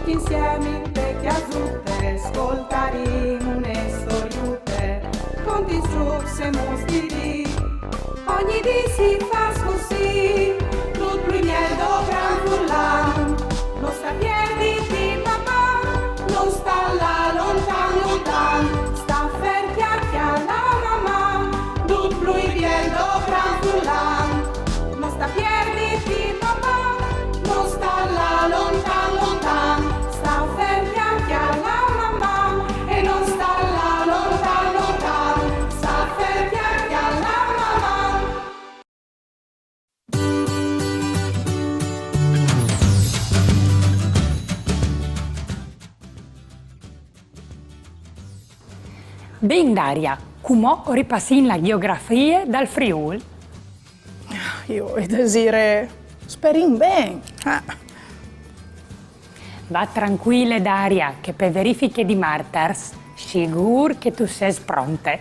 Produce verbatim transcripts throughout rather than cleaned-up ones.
Insiemi inte cjasute, scoltarìn une storiute, cont lis trucs e mus di dì. Ogni dì si fâs cussì, dut plui biel dal gran furlan. No sta pierditi, papà, no sta lâ lontan, lontan. Sta fer, cjacle la mamà, dut plui biel dal gran furlan. No sta pierditi, papà, no sta lâ lontan, lontan. Sta fer, cjacle la mamà, e no sta lâ lontan, lontan. Sta fer, cjacle la mamà. Ben, Daria, cumò o ripassìn la gjeografie dal Friûl. Joi, Desirée, sperìn ben. Ah. Va trancuile, Daria, che pe verifiche di martars sigûr che tu sês pronte.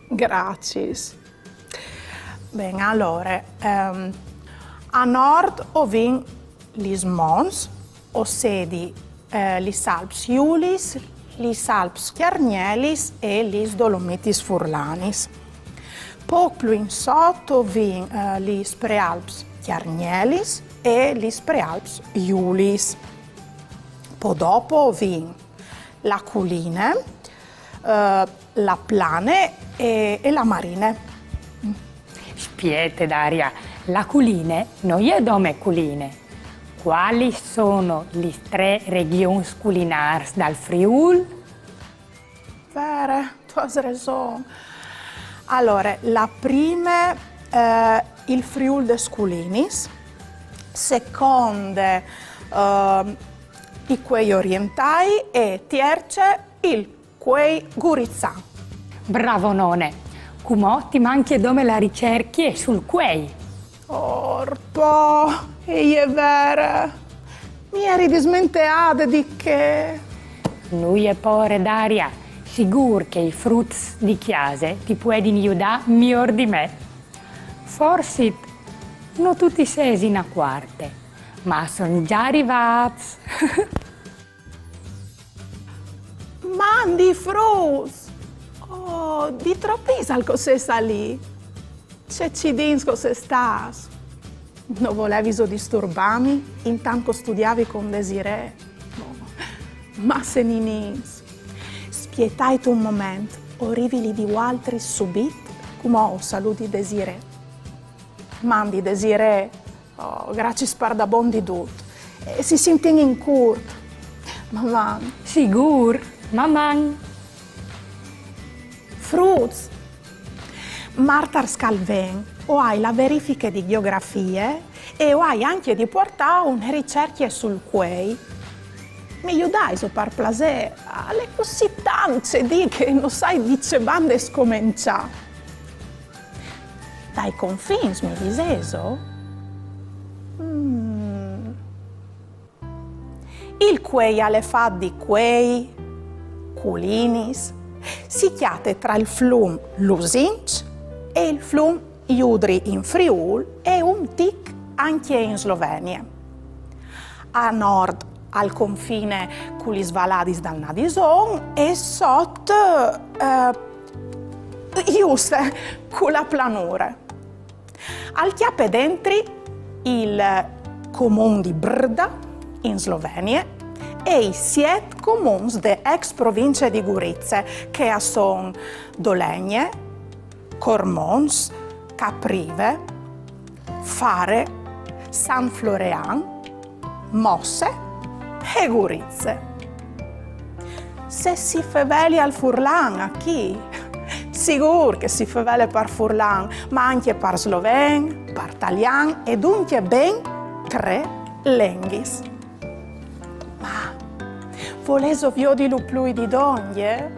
Graciis. Ben, alore, ehm, a nord o vin lis monts, o sedi, eh, lis Alps Julis, lis Alps Cjargnelis e lis Dolomitis Furlanis. Pôc plui in sot o vin, eh, lis Prealps Cjargnelis e lis Prealps Julis. Po dopo o vin la culine, eh, la plane e, e la marine. Spiete, Daria, la culine no je dome culine. Cualis sono lis trê regjons culinârs dal Friûl? Vere, tu âs reson. Alore, la prime, eh, il Friûl des culinis, seconde, eh, i cuei orientâi e tierce il cuei gurizan. Bravonone! Cumò ti mancje dome la ricercje sul cuei. Orpo, e je vere. Mi jeri dismenteade di chê. Nuie pôre, Daria, sigûr che i fruts di cjase ti puedin judâ miôr di me. Forsit no tu ti sês inacuarte, ma a son za rivâts. Mandi fruts! Oh, di trop isal che o sês alì? Ce cidins che o sês stâts! No voleviso disturbâmi intant che o studiavi cun Desirée? Oh, masse ninins! Spietait un moment, o rivi li di vualtris subit, cumò o saludi Desirée. Mandi, Desirée. Oh, graciis pardabon di dut. Eh, si sintìn in curt. Maman. Sigûr, maman. Fruts, martars che al ven o ai la verifiche di gjeografie e o ai ancje di puartâ une ricercje sul cuei. Mi judaiso par plasê, al è cussì tant ce dî che no sai di ce bande scomençâ. Dai confins, mi disêso? Mm. Il cuei al è fat di cuei, culinis, si cjate tra il flum Lusinç e il flum Judri in Friûl e un tic ancje in Slovenie. A nord al confine cu lis valadis dal Nadison e sot, eh, juste, cu la planure. Al cjape dentri il comun di Brda, in Slovenie, e i siet comuns de ex provincie di Gurize, che a son Dolegne, Cormons, Caprive, Fare, San Florean, Mosse e Gurize. Se si fevele al furlan achì? Sigûr che si fevele par furlan, ma ancje par sloven, par talian e duncje ben trê lenghis. Ma volêso viodilu plui di dongje?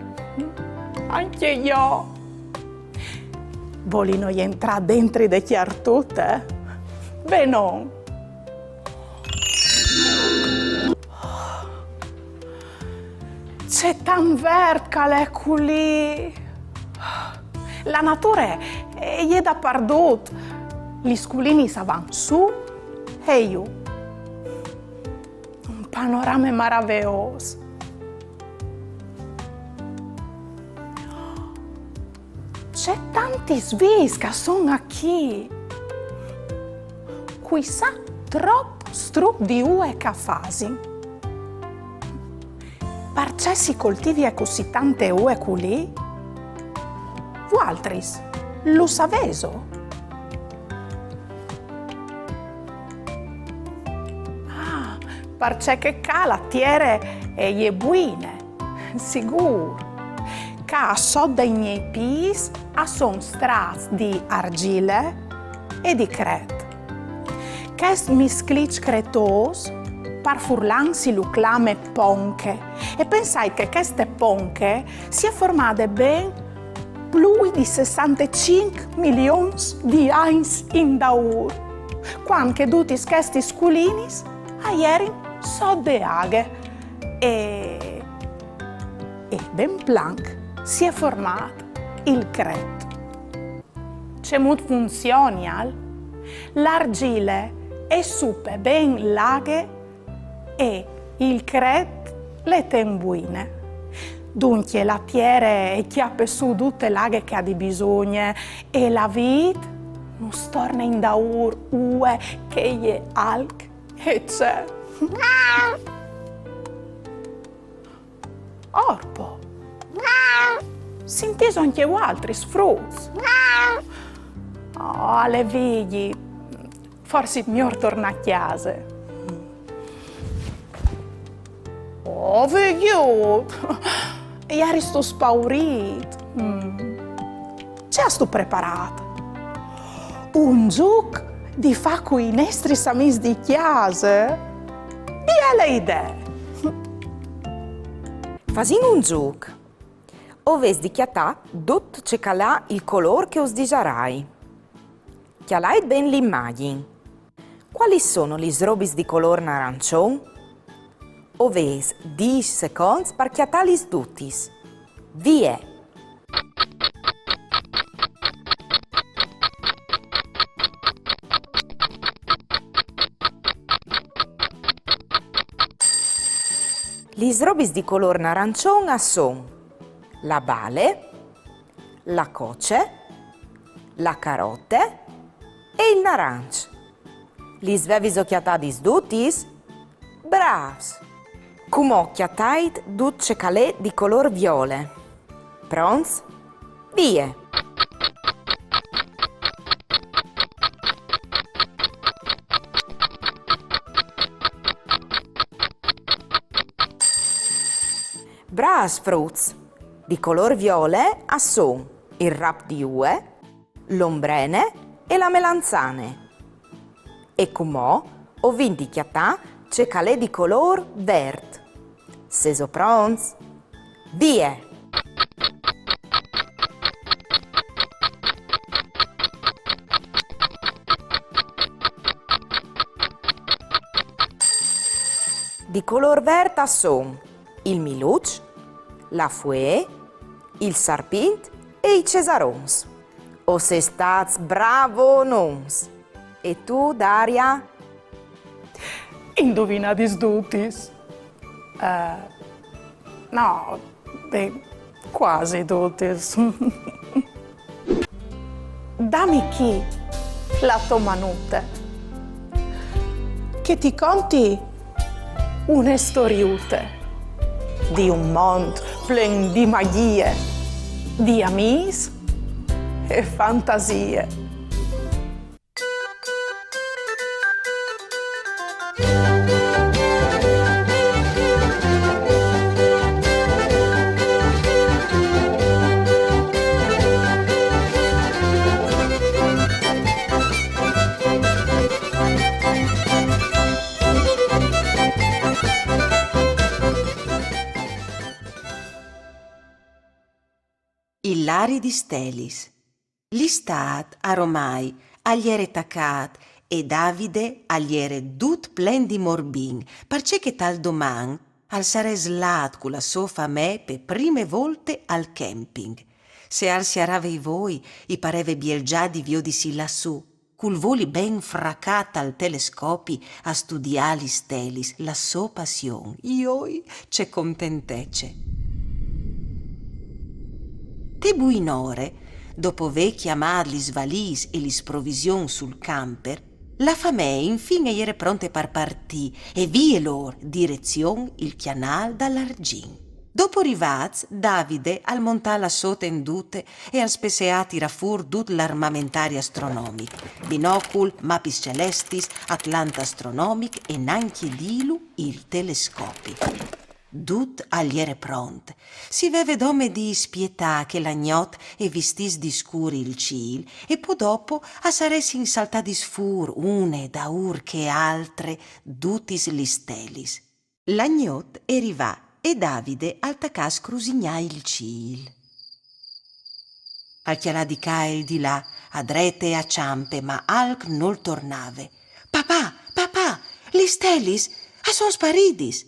Ancje jo. Volìno jentrâ dentri de cjartute? Benon. Ce tant vert che al è culì! La nature e je dapardut. Lis culinis a van sù e jù. Panorame maraveôs. Ce tantis viis che a son achì! Cui sa trop struc di ue che a fasin. Parcè si coltivie cussì tante ue culì? Vualtris lu savêso? Ah, parcè che ca la tiere e je buine, sigûr. Ca sot dai miei pîts a son strâts di argjile e di cret. Chest miscliç cretôs, par furlan si lu clame ponche, e pensait che cheste ponche si è formade ben plui di sessantecinc milions di agns indaûr, cuant che dutis chestis culinis a jerin sot de aghe e, e ben planc si è formât il cret. Cemût funzionial? La argjile e supe ben la aghe e il cret le ten buine. Duncje la tiere e cjape sù dute la aghe che e à di bisugne e la vît nus torne indaûr ue che e je alc e ce. Orpo! Sintîso ancje vualtris, fruts? Oh, al è Vigji. Forsit miôr tornâ a cjase. Oh, Vigjut! Jeristu spaurît? Mm. Ce âstu preparât? Un zûc di fâ cui nestris amîs di cjase? Biele idee! Fasìn un zûc. O vês di cjatâ dut ce che al à il colôr che us disarai. Cjalait ben la imagjin. Cualis sono lis robis di colôr narançon? O vês dîs seconts par cjatâlis dutis. Vie! Lis robis di colôr narançon a son la bale, la coce, la carote e il naranç. Lis vevis cjatadis dutis? Brâfs! Cumò cjatait dut ce che al è di colôr viole. Pronts? Vie! Brâfs, fruts! Di colôr viole a son il rap di ue, l'ombrene e la melanzane. E cumò o vin di cjatâ ce che al è di colôr vert. Sêso pronts? Vie! Di colôr vert a son il miluç, la fuee, il sarpint e i cesarons. O sês stâts bravonons! E tu, Daria? Induvinadis dutis? Eh, no, ben, cuasi dutis. Dami chi la tô manute, che ti conti une storiute di un mont plen di magjie, di amîs e fantasie. Il lari di stelis. L'istât, aromai, al jere tacât e Davide al jere dut plen di morbin, parcè che tal doman al sarès lât cu la sô famee pe prime volte al camping. Se al siarave i voi, i pareve biel za di viodisi lassù, cul voli ben fracât al telescopi a studiâ lis stelis, la sô passion. Joi, ce contentece! Te buinore, dopo vê cjamât lis valîs e lis provisions sul camper, la famee infin e jere pronte par partî e vie lôr, direzion il cjanâl dal Argjin. Dopo rivâts, Davide al montà la sô tendute e al spesseà a tirâ fûr dut l'armamentari astronomic: binocul, mapis celestis, atlant astronomic e nancje dîlu, il telescopi. Dut al jere pront. Si veve dome di spietâ che la gnot e vistìs di scûr il cîl e po dopo a saressin saltadis fûr une daûr chê altre dutis lis stelis. La gnot e rivà e Davide al tacà a scrusignâ il cîl. Al cjalà di ca e di là, a drete e a çampe, ma alc nol tornave. Papà, papà, lis stelis a son sparidis!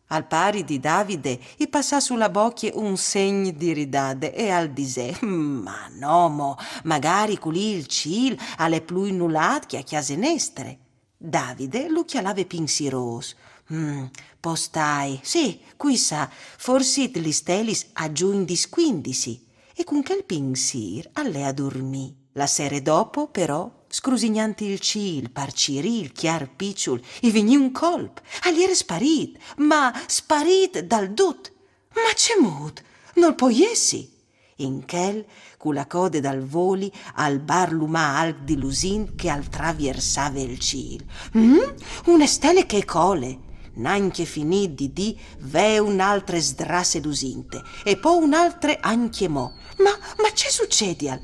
Al pari di Davide i passà su la bocje un segn di ridade e al disè: Ma no mo, magari culì il cîl al è plui nulât che a cjase nestre. Davide lu cjalave pinsirôs. Mm, po stai, sì, cui sa, forsit lis stelis a zuin di scuindisi. E cun chel pinsîr al lè a durmî. La sere dopo, però, scrusignant il cîl par cirî il cjar piçul, i vignì un colp. Al jere sparît, ma sparît dal dut. Ma cemût? Nol pò jessi! In chel, cu la code dal voli, al barlumà alc di lusint che al traviersave il cîl. Mm? Une stele che e cole! Nancje finît di dî, ve une altre sdrasse lusinte, e po une altre ancjemò. Ma, ma ce sucedial?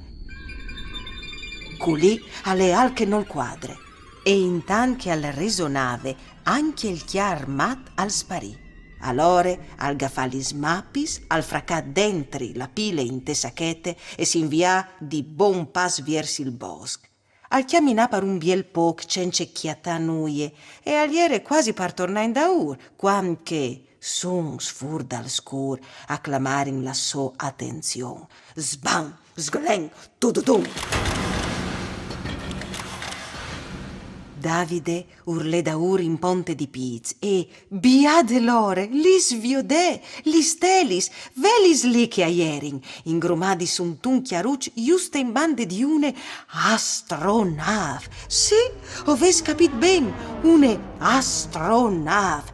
Culì al è alc che nol cuadre. E intant che al resonave, ancje il cjar mat al sparì. Alore al gafà lis mapis, al fracà dentri la pile inte sachete e si invià di bon pas viers il bosc. Al cjaminà par un biel pôc cence cjatâ nuie e al jere cuasi par tornâ indaûr, cuant che suns fûr dal scûr a clamarin la sô atenzion. Sban, sglen, tududum! Davide ur lè daûr in ponte di pîts e, biade l'ore, lis viodè, lis stelis, velis li che a jerin, ingrumadis suntun cjaruç juste in bande di une astronâf. Sì, o vês capît ben, une astronâf.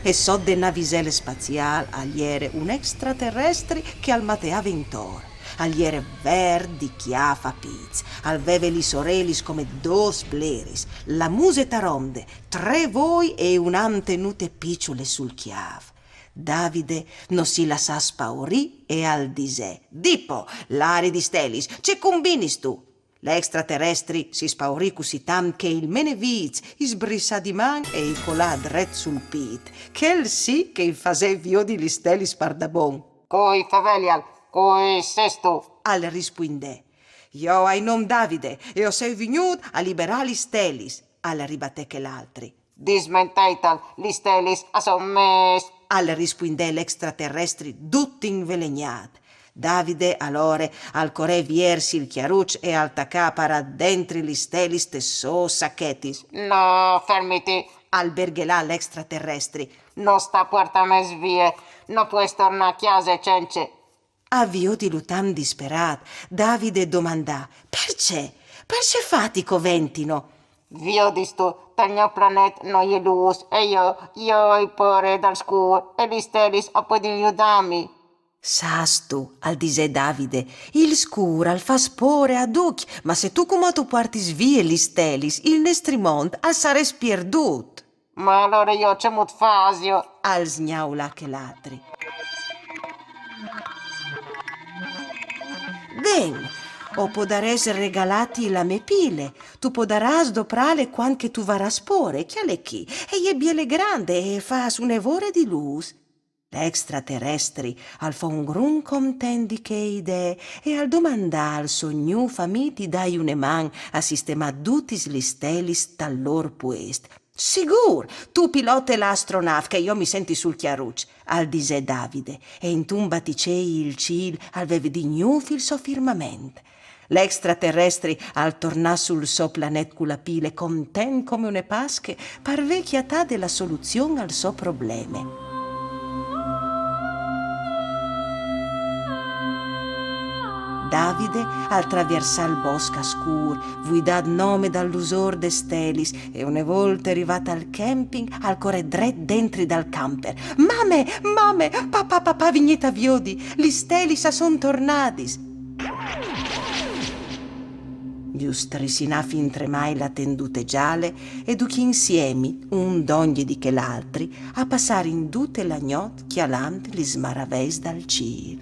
E sot de navisele spaziâl al jere un extraterestri che al mateave intor. Al jere vert di cjâf a pîts, al veve lis orelis come dôs bleris, la muse taronde, trê voi e une antenute piçule sul cjâf. Davide no si lassà spaurî e al disè: Di po, lari di stelis, ce cumbinistu? L'extraterestri si spaurì cussì tant che il menevîts i sbrissà di man e i colà dret sul pît. Chel sì che i fasè viodi lis stelis pardabon. Cui fevelial, cui sêstu? Al rispuindè. Jo o ai nom Davide e o soi vignût a liberâ lis stelis, al ribatè chel altri. Dismenteital, lis stelis a son mês, al rispuindè l'extraterestri dut invelegnât. Davide alore al corè viers il cjaruç e al tacà a parâ dentri lis stelis tes sôs sachetis. No, fermiti, al berghelà l'extraterestri. No sta puartâmes vie, no pues tornâ a cjase cence. A viodilu tant disperât, Davide domandà: Parcè? Parcè fâti coventino? Viodistu, tal gno planet no je lûs, e jo, jo o ai pôre dal scûr, e lis stelis a puedin judâmi. Sâstu, al disè Davide, il scûr al fâs pôre a ducj, ma se tu cumò tu puartis vie lis stelis, il nestri mont al sarès pierdût. Ma alore jo cemût fasio? Al sgnaulà chel altri. Ben, o podarès regalâti la mê pile, tu podarâs doprâle cuant che tu varâs pôre, cjale chi, e je biele grande e fâs une vore di lûs. L'extraterestri al fo un grum content di chê idee e al domandà al so gnûf amì di dâi une man a sistemâ dutis lis stelis tal lôr puest. Sigûr, tu pilote la astronav che jo mi senti sul cjaruç, al disè Davide, e intun baticei il cîl al veve di gnûf il so firmament. L'extraterestri al tornà sul so planet cu la pile, content come une Pasche, par vê cjatade la soluzion al so probleme. Davide al traviersà il bosc a scûr, vuidât nome dal lusôr des stelis, e une volte rivât al camping, al corè dret dentri dal camper. Mame, mame, papà, papà, vignît a viodi, lis stelis a son tornadis! Ju strissinà fintremai la tendute zale e ducj insiemi, un dongje di chel altri, a passarin dute la gnot cjalant lis maraveis dal cîl.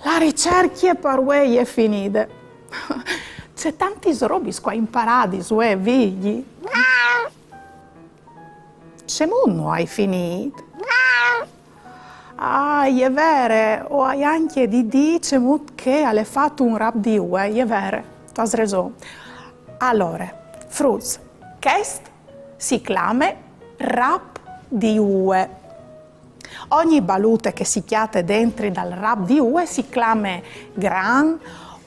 La ricercje par vuê e je finide. Ce tantis robis che o ai imparât vuê, Vigji. Cemût no ai finît? Ah, e je vere, o ai ancje di dî cemût che al è fat un rap di ue, e je vere, tu âs reson. Alore, fruts, chest si clame rap di ue. Ogni balute che si cjate dentri dal rap di ue si clame gran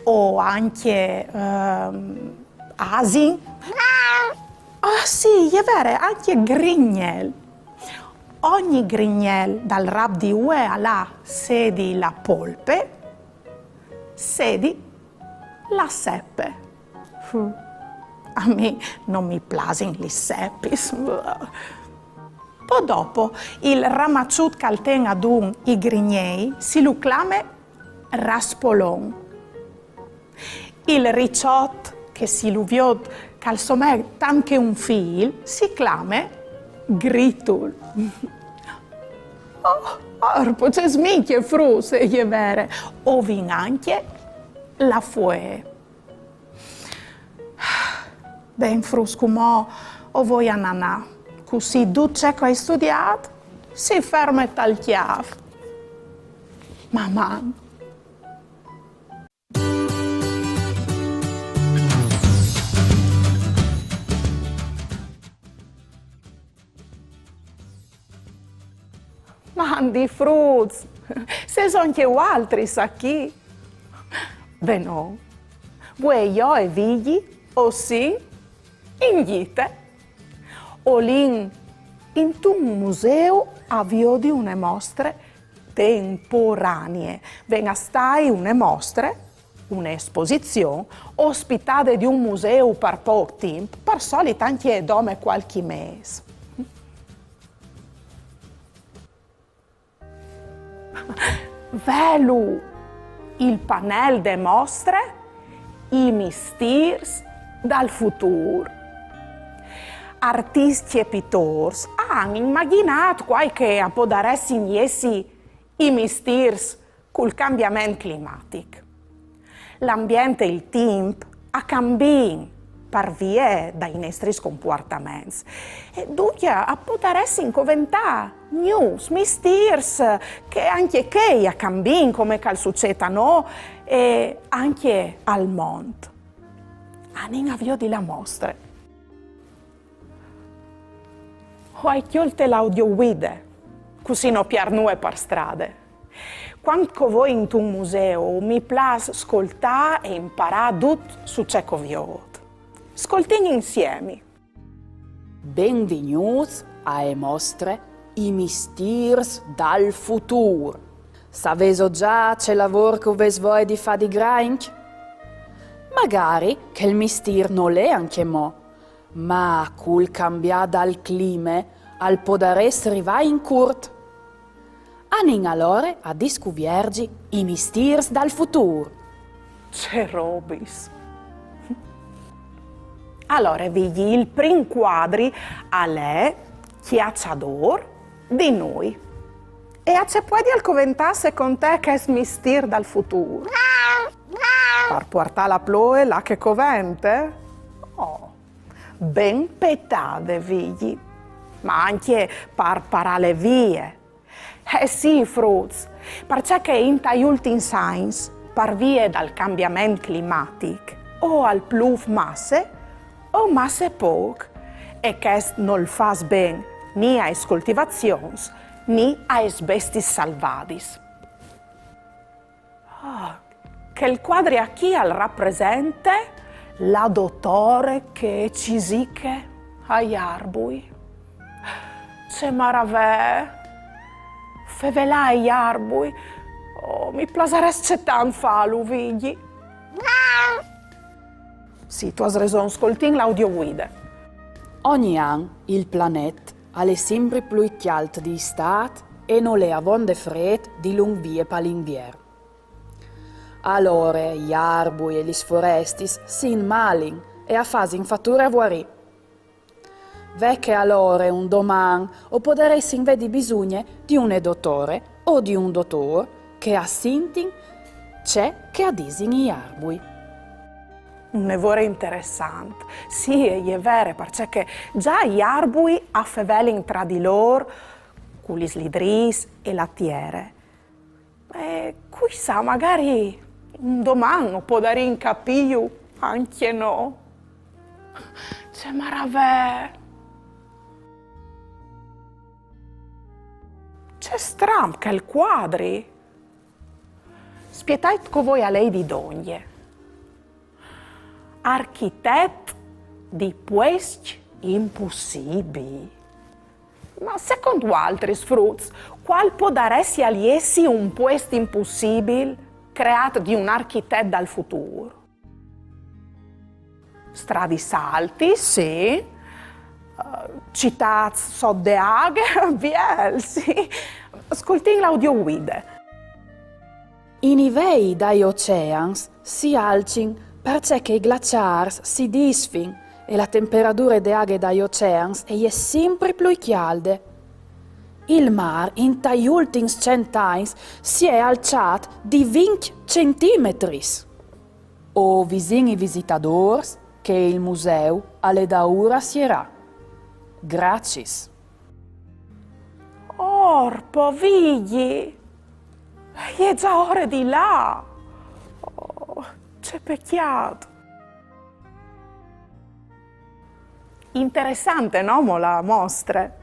o ancje, ehm, asin. Ah, sì, e je vere, ancje grignel. Ogni grignel dal rap di ue al à sedi la polpe, sedi la sepe. Hm. A mi no mi plasin lis sepis. Po dopo, il ramaçut che al ten adun i grignei si lu clame raspolon. Il riçot che si lu viôt che al somee tant che un fîl si clame gritul. Oh, orpo, ce smicje, fruts, e je vere. O vin ancje la fuee. Ben, fruts, cumò o voi a nanâ, cussì dut ce che o ai studiât si ferme tal cjâf. Maman! Mandi fruts! Sêso ancje vualtris achì? Benon. Vuê jo e Vigji o sin in gjite. O lin intun museu a viodi une mostre temporanie. Ven a stâi une mostre, une esposizion, ospitade di un museu par pôc timp, par solit ancje dome cualchi mês. Velu il panel de mostre: I mistîrs dal futûr. Artiscj e pitôrs a àn imagjinât cuâi che a podaressin jessi i mistîrs cul cambiament climatic. L'ambient e il timp a cambiin par vie dai nestris compuartaments. E duncje a podaressin coventâ gnûfs mistîrs che ancje chei a cambiin, come che al sucêt a nô e ancje al mont. Anìn a viodi la mostre. O ai cjolte la audioguide, cussì no piert nuie par strade. Cuant che o voi intun museu, mi plâs scoltâ e imparâ dut su ce che o viôt. Scoltìn insiemi. Benvignûts ae mostre: I mistîrs dal futûr. Savêso za ce lavôr che o vês voie di fâ di grancj? Magari che il mistîr nol è ancjemò, ma cul cambiâ dal clime al podarès rivâ in curt. Anìn alore a discuvierzi i mistîrs dal futûr. Ce robis! Alore, Vigji, il prin cuadri al è cjaçadôr di nûi. E a ce puedial coventâ secont te chest mistîr dal futûr? Par puartâ la ploie là che e covente? Oh, ben petade, Vigji. Ma ancje par parâle vie. Eh sì, fruts, parcè che intai ultins agns, par vie dal cambiament climatic, o al plûf masse, o masse pôc, e chest nol fâs ben ni aes coltivazions, ni aes bestiis salvadis. Ah, chel cuadri achì al rapresente la dotore che e cisiche ai arbui. Ce maravee! Fevelâ ai arbui. Oh, mi plasarès cetant fâlu, Vigji. Sì, tu âs reson, scoltìn la audioguide. Ogni an il planet al è simpri plui cjalt di Istât e nol è avonde frêt dilunc vie pal Invier. Alore i arbui e lis forestis si inmalin e a fasin fature a vuarî. Ve che alore un doman o podaressin vedi bisugne di une dotore o di un dotôr che a sintin ce che a disin i arbui. Une vore interessant. Sì, e je vere, parcè che za i arbui a fevelin tra di lôr cu lis lidrîs e la tiere. E cui sa, magari un doman o podarìn capîju ancje nô. Ce maravee! Ce stramp chel cuadri! Spietait che o voi a lei di dongje. Architet di puescj impussibii. Ma secont vualtris, fruts, cuâl podaressial jessi un puest impussibil creât di un architet dal futûr? Stradis altis, sì. Eh, citâts sot de aghe, biel, sì. Scoltìn la audioguide. I nivei dai oceans si alcin parcè che i glaçârs si disfin e la temperadure de aghe dai oceans e je simpri plui cjalde. Il mâr intai ultins cent agns si è alçât di vincj centimetris. O visìn i visitadôrs che il museu al è daûr a sierâ. Graciis. Orpo, Vigji! E je za ore di lâ! Oh, ce pecjât! Interessante, no mo, la mostre?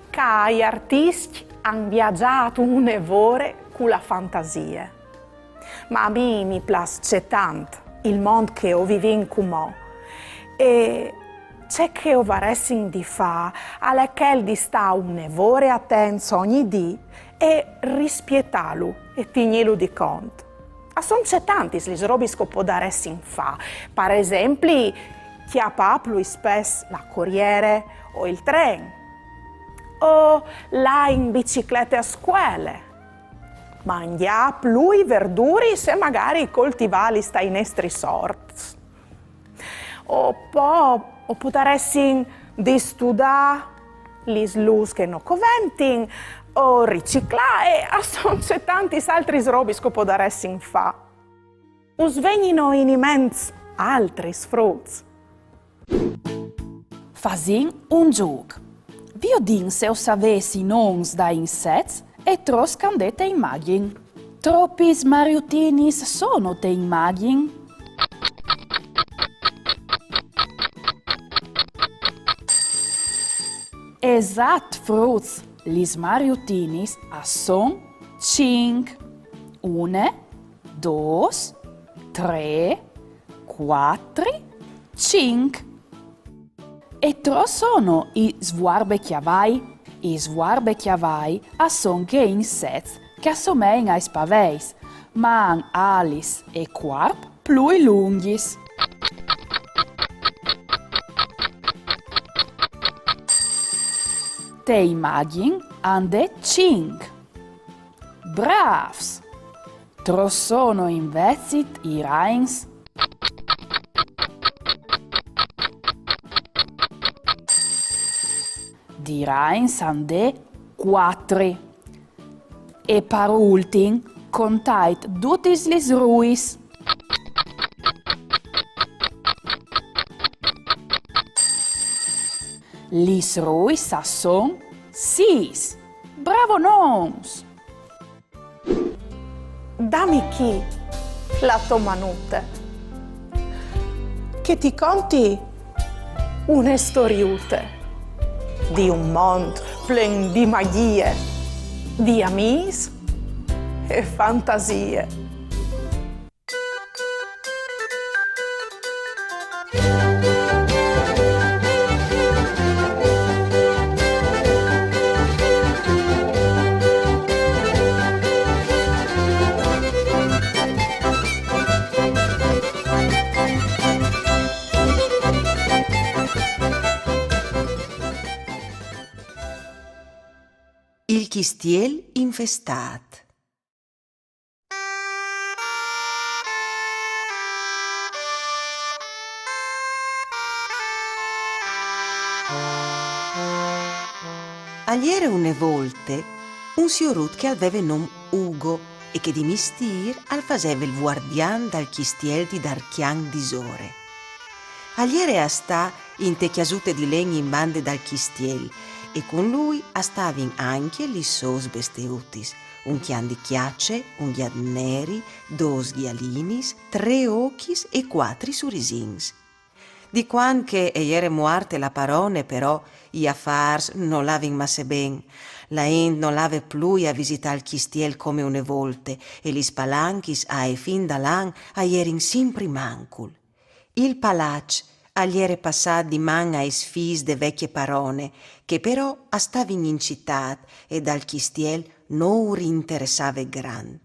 Ca i artiscj a àn viazât une vore cu la fantasie. Ma a mi mi plâs cetant il mont che o vivìn cumò. E ce che o varessin di fâ al è chel di stâ une vore atents ogni dì e rispietâlu e tignîlu di cont. A son cetantis lis robis che o podaressin fâ. Par esempli, cjapâ plui spès la coriere o il tren. O lâ in biciclete a scuele. Mangjâ plui verduris e magari coltivâlis tai nestris orts. O po, o podaressin distudâ lis lûs che no coventin, o riciclâ, e a son cetantis altris robis che o podaressin fâ. Us vegnino in ment altris, fruts? Fasìn un zûc. Viodìn se o savês i nons dai insets e trops che a 'nd è te imagjin. Tropis mariutinis sono te imagjin? Esat, fruts, lis mariutinis a son cinc. Une, dôs, trê, cuatri, cinc. E trops sono i svuarbecjavai? I svuarbecjavai a son chei insets che a somein ai spaveis, ma a àn alis e cuarp plui lungjis. Te imagjin a 'nd è cinc. Brâfs! Trops sono invezit i rains? Tirain sande cuatri. E par ultin, contait dutis lis ruis. Lis ruis a son sîs. Bravonons! Dami chi la tô manute, che ti conti une storiute di un mont plen di magjie, di amîs e fantasie. Il cjistiel infestât. Al jere une volte un siorut che al veve non Ugo e che di mistîr al faseve il vuardian dal cjistiel di Darcjan Disore. Al jere a stâ inte cjasute di len in bande dal cjistiel e cun lui a stavin ancje lis sôs besteutis, un cjan di cjace, un gjat neri, dôs gjalinis, trê ocjis e cuatri surisins. Di cuant che e jere muarte la parone, però, i afârs no lavin masse ben. La int no lave plui a visitâ il cjistiel come une volte e lis palanchis ae fin dal an a jerin simpri mancul. Il palaç al jere passât di man aes fîs de vecje parone, che però a stavin in citât e dal cjistiel no ur interessave grant.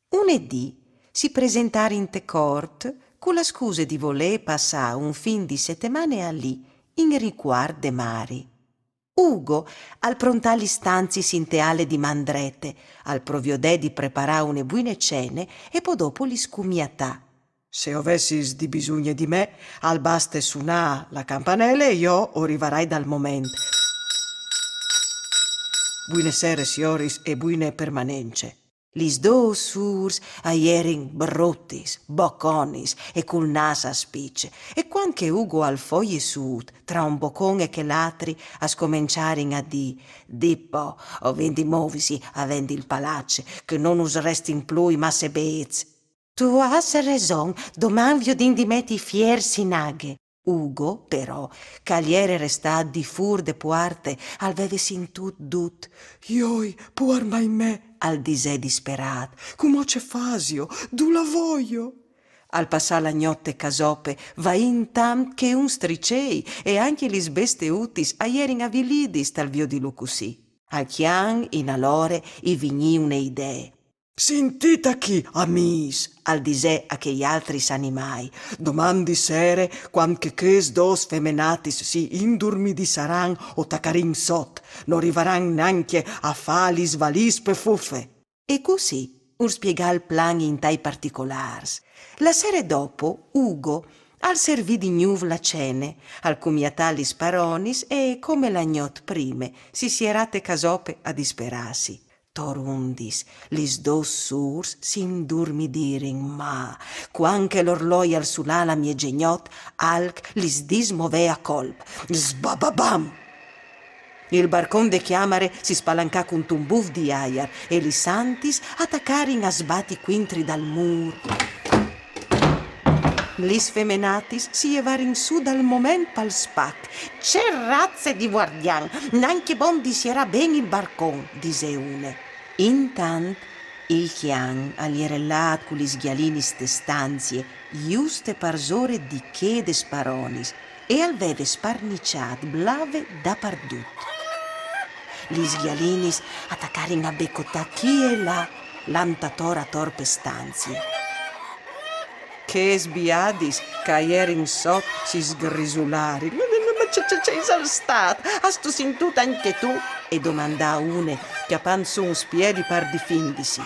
Une dì si presentarin te cort cu la scuse di volê passâ un fin di setemane alì, in ricuart de mari. Ugo al prontà lis stanziis inte ale di man drete, al proviodè di preparâ une buine cene e po dopo lis cumiatà. Se o vessis di bisugne di me, al baste sunâ la campanele e jo o rivarai dal moment. Buine sere, sioris, e buine permanence. Lis dôs sûrs a jerin brutis, boconis e cul nâs a spice, e cuant che Ugo al fo jessût, tra un bocon e chel altri, a scomençarin a dî: «Dì po, o vin di movisi a vendi il palaç, che no nus restin plui masse bêçs.» «Tu âs reson, doman viodìn di meti fiers in aghe.» Ugo, però, che al jere restât di fûr de puarte, al veve sintût dut. «Joi, puar mai me!» al disè disperât. «Cumò ce fasio? Dulà voio?» Al passà la gnot te casope, vaint tant che un stricei, e ancje lis besteutis a jerin avilidis tal viodilu cussì. Al cjan, in alore, i vignì une idee. «Sintît achì, amîs», al disè a chei altris animâi, «doman di sere, cuant che chês dôs femenatis si indurmidissaran o tacarìn sot, no rivaran nancje a fâ lis valîs pe fufe.» E cussì ur spiegà il plan intai particolârs. La sere dopo, Ugo al servì di gnûf la cene, al cumiatà lis paronis e, come la gnot prime, si sierà te casope a disperâsi. Torundis, lis dôs sûrs si indurmidirin, ma, cuant che l'orloi al sunà la miezegnot, alc lis dismovè a colp. Sbababam! Il barcon de cjamare si spalancà cuntun buf di aiar e lis antis a tacarin a sbati cuintri dal mûr. Lis femenatis si jevarin sù dal moment pal spac. «Ce raze di vuardian! Nancje bon di sierâ ben il barcon», disè une. Intant il cjan al jere lât cu lis gjalinis te stanzie, juste parsore di chê des paronis, e al veve sparniçât blave dapardut. Lis gjalinis a tacarin a becotâ chi e là, lant ator ator pe stanzie. Chês biadis che a jerin sot si sgrisularin. «Ma, ma, ma ce, ce, ce isal stât? Âstu sintût ancje tu?» e domandà une, cjapant sù un spiedi par difindisi.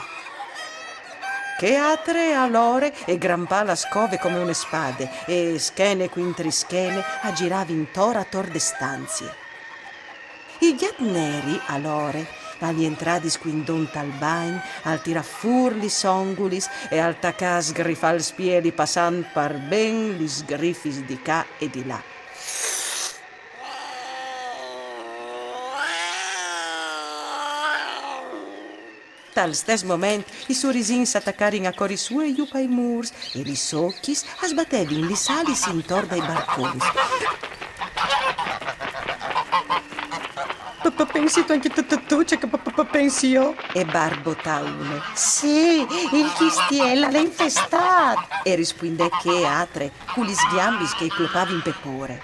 Chê altre alore e grampà la scove come une spade e, schene cuintri schene, a giravin tor ator de stanzie. Il gjat neri, alore, al jentrà di scuindon tal bagn, al tirà fûr lis ongulis e al tacà a sgrifâ il spieli passant par ben lis sgrifis di ca e di là. Tal stes moment, i surisins a tacarin a cori sù e jù pai mûrs e lis ocjis a sbatevin lis alis intor dai barcons. Pe, pe, pensistu ancje tu, tu, tu, ce che pe, pe, pe, pensi jo? E barbotà une. Sì, il cjistiel al è infestât! E rispuindè chê altre, cu lis gjambis che i plopavin pe pôre.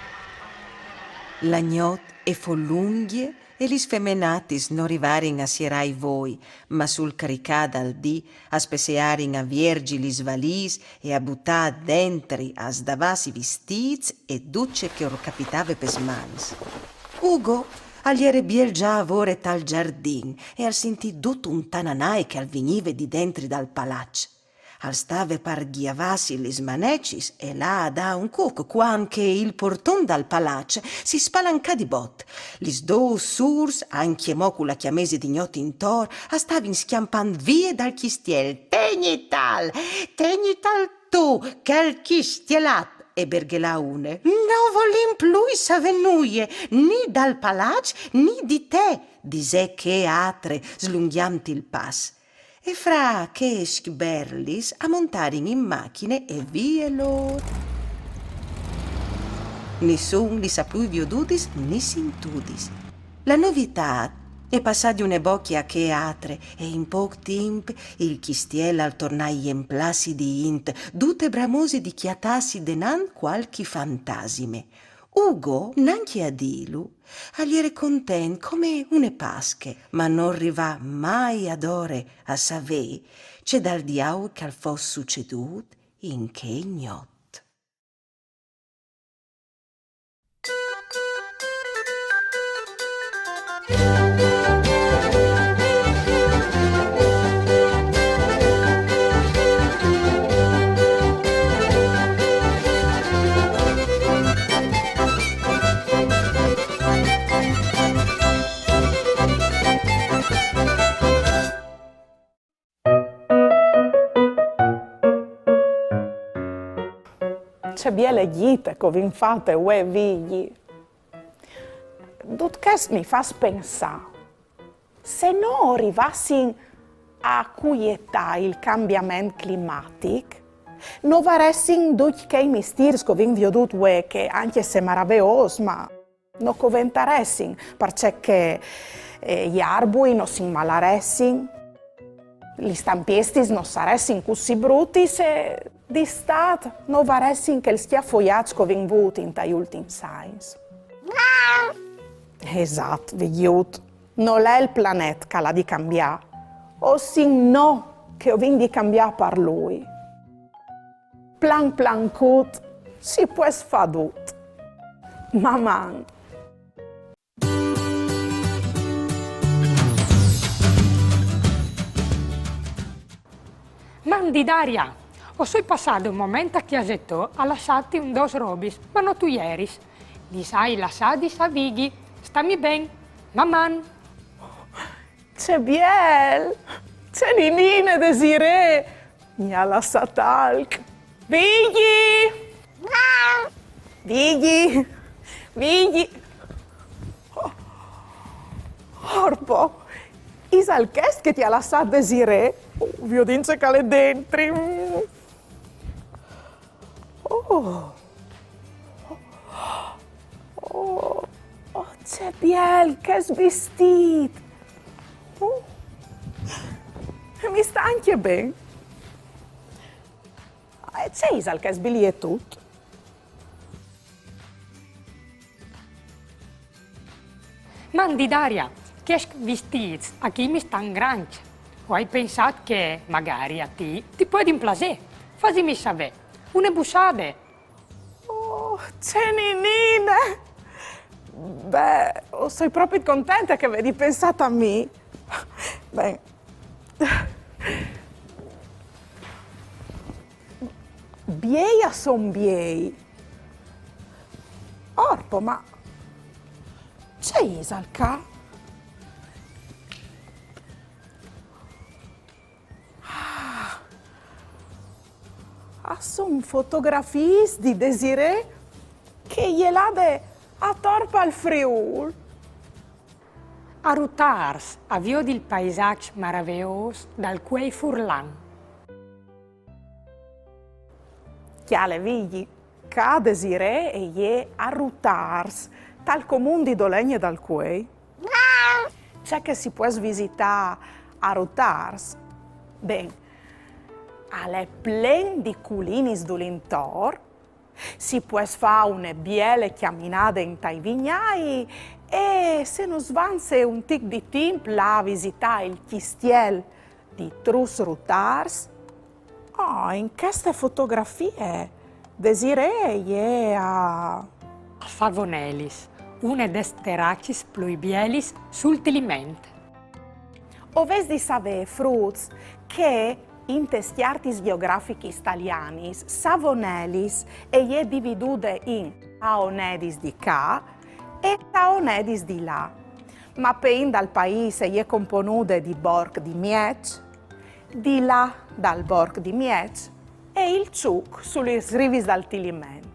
La gnot e fo lungje e lis feminatis no rivarin a sierâ i voi, ma sul cricâ dal dì a spessearin a vierzi lis valîs e a butâ dentri a sdavàs i vistîts e dut ce che ur capitave pes mans. Ugo al jere biel za a vore tal zardin e al sintì dut un tananai che al vignive di dentri dal palaç. Al stave par gjavâsi lis manecis e lâ a dâ un cuc, cuant che il porton dal palaç si spalancà di bot. Lis dôs sûrs, ancjemò cu la cjamese di gnot intor, a stavin scjampant vie dal cjistiel. Tegnital, tegnital tu, chel cjistielat! E berghelà une. No volìn plui savê nuie, ni dal palaç, ni di te, disè chê altre, slungjant il pas. E fra chescj berlis a montarin in machine e vie lôr. Nissun lis à plui viodudis ni sintudis. La novitât e passà di une bocje a chê altre e in pôc timp il cjistiel al tornà a jemplâsi di int, dute bramose di cjatâsi denant cualchi fantasime. Ugo, nancje a dîlu, al jere content come une Pasche, ma nol rivà mai adore a savê ce dal diaul che al fos sucedût in chê gnot. Ce biele gjite che o vin fate vuê, Vigji. Dut chest mi fâs pensâ. Se no o rivassin a cuietâ il cambiament climatic, no varessin ducj chei mistîrs che o vin viodût vuê, che ancje se maraveôs, ma no coventaressin, parcè che, eh, i arbui no si inmalaressin, lis tampiestis no saressin cussì brutis e d'istât no varessin chel scjafoiaç che o vin vût intai ultins agns. Esat, Vigjut. Nol è il planet che al à di cambiâ, o sin nô che o vin di cambiâ par lui. Plan plancut si pues fâ dut. Maman! Mandi Daria, o soi passade un moment a cjase tô a lassâti un dôs robis, ma no tu jeris. Lis ai lassadis a Vigji. Stami ben. Maman! Ce biel! Ce ninine, Desirée! Mi à lassât alc. Vigji! Vigji! Vigji! Oh. Orpo! Isal chest che ti à lassât Desirée? Oh, viodìn ce che al è dentri. Mm. Oh. Oh, oh, ce biel chest vistît! Oh. Mi sta ancje ben. E ce isal chest bilietut? Mandi Daria, chescj vistîts achì mi stan grancj. O ai pensât che magari a ti ti puedin plasê. Fasimi savê. Une bussade. Oh, ce ninine! Beh, o soi propit contente che o vedi pensât a mi. Ben. Biei a son biei. Orpo, ma Ce isal ca? Ah, a son fotografiis di Desirée che e je lade ator pal Friûl. A Rutars, a viodi il paisaç maraveôs dal Cuei furlan. Cjale, Vigji, ca Desirée e je a Rutars, tal comun di Dolegne dal Cuei. Ce che si pues visitâ a Rutars? Ben, al è plen di culinis dulintor, si pues fâ une biele cjaminade intai vignâi e, se nus vanze un tic di timp, lâ a visitâ il cjistiel di Trus Rutars. Oh, in cheste fotografie Desirée e je a... A Favonelis, une des teracis plui bielis sul Tiliment. O vês di savê, fruts, che intes cjartis gjeografichis talianis, Savonelis e je dividude in Saonedis di ca e Saonedis di là. Ma pe int dal paîs e je componude di Borc di Mieç, di là dal Borc di Mieç e il Çuc su lis rivis dal Tiliment.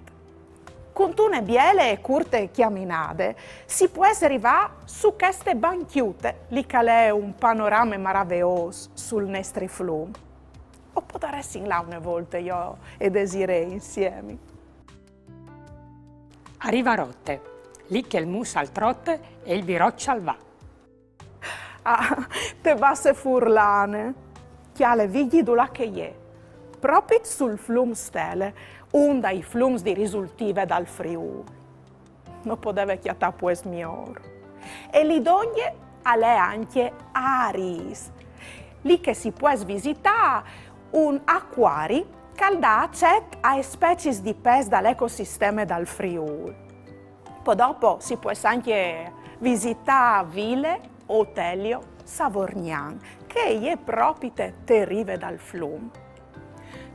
Cuntune biele e curte cjaminade si pues rivâ su cheste bancjute, li che al è un panorame maraveôs sul nestri flum. O podaressin lâ une volte jo e Desirée insiemi. A Rivarote, li che il mus al trote e il viroç al va. Ah, te Basse Furlane. Cjale, Vigji, dulà che e je. Propit sul flum Stele, un dai flums di risultive dal Friûl. No podeve cjatâ puest miôr. E li dongje al è ancje Aris, li che si pues visitâ un acuari che al dà acet aes speciis di pes dal ecosisteme dal Friûl. Po dopo si pues ancje visitâ Vile Otelio Savorgnan, che e je propite te rive dal flum.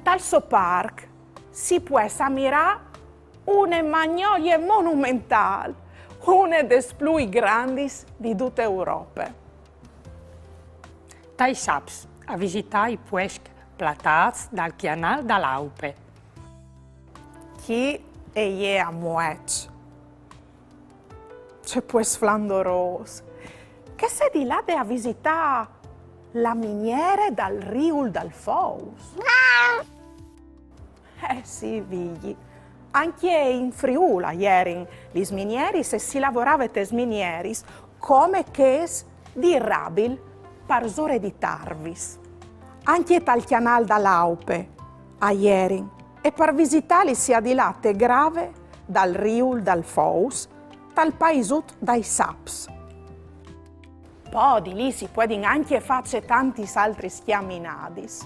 Tal so parc si pues amirâ une magnolie monumentâl, une des plui grandis di dute Europe. Tai Saps, a visitâ i puescj platâts dal Cjanâl da l'Aupe. Chi e je a Mueç. Ce puest flondorôs. Che sedi lade a visitâ la miniere dal Riul dal Fous? Eh sì, Vigji. Ancje in Friûl a jerin lis minieris e si lavorave tes minieris come chês di rabil parsore di tarvis. Ancje tal Cjanâl da l'Aupe a jerin, e par visitâlis si à di lâ te grave dal Riul dal Fous, tal paisut dai Saps. Po di li si puedin ancje fâ cetantis altris cjaminadis.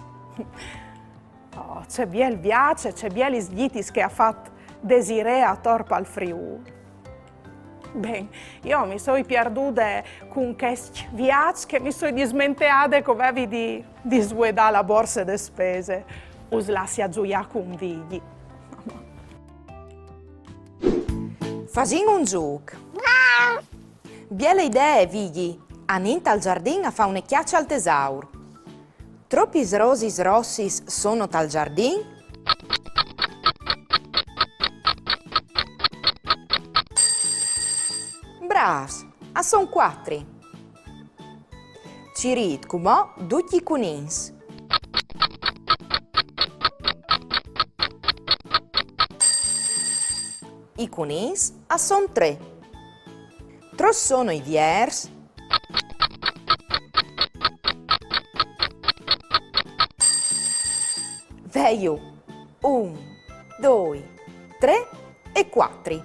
Oh, ce biel viaç, ce bielis gjitis che e à fat Desirée ator pal Friûl. Ben, jo mi soi pierdude cun chest viaç che mi soi dismenteade che o vevi di, di svuedâ la borse de spese. Us lassi a zuiâ cun Vigji. Fasìn un zûc. Biele idee, Vigji! Anìn tal zardin a fâ une cjace al tesaur. Tropis rosis rossis sono tal zardin? Brâfs, a son cuatri. Cirît cumò ducj i cunins. I cunins a son trê. Trops sono i viers? Vei jo, un, doi, trê e cuatri.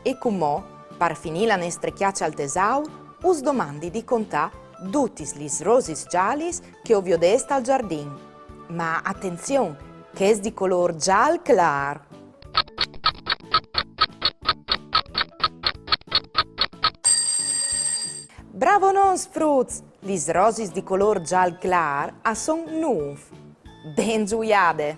E cumò, par finî la nestre cjace al tesaur, us domandi di contâ dutis lis rosis zalis che o viodês tal zardin. Ma atenzion, chês di colôr zâl clâr. Bravonons, fruts! Lis rosis di colôr zâl clâr a son nûf. Ben zuiade!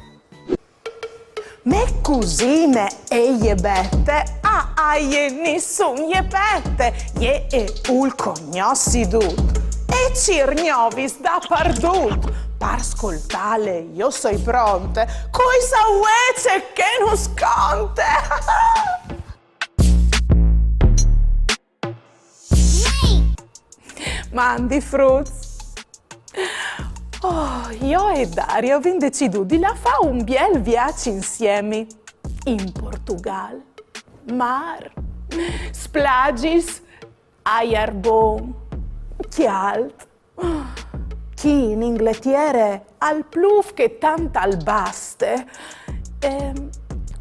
Mê cusine e je Bete a A, a jê nissun je pete, jê e vûl cognossi dut. E cîr gnovis dapardut. Par scoltâle jo soi pronte. Cui sa vuê ce che nus conte. Mandi fruts! Oh, jo e Daria o vin decidût di lâ a fâ un biel viaç insiemi. In Portugal. Mâr, splagis, aiar bon, cjalt. Chi in Ingletiere al plûf che tant al baste. Ehm,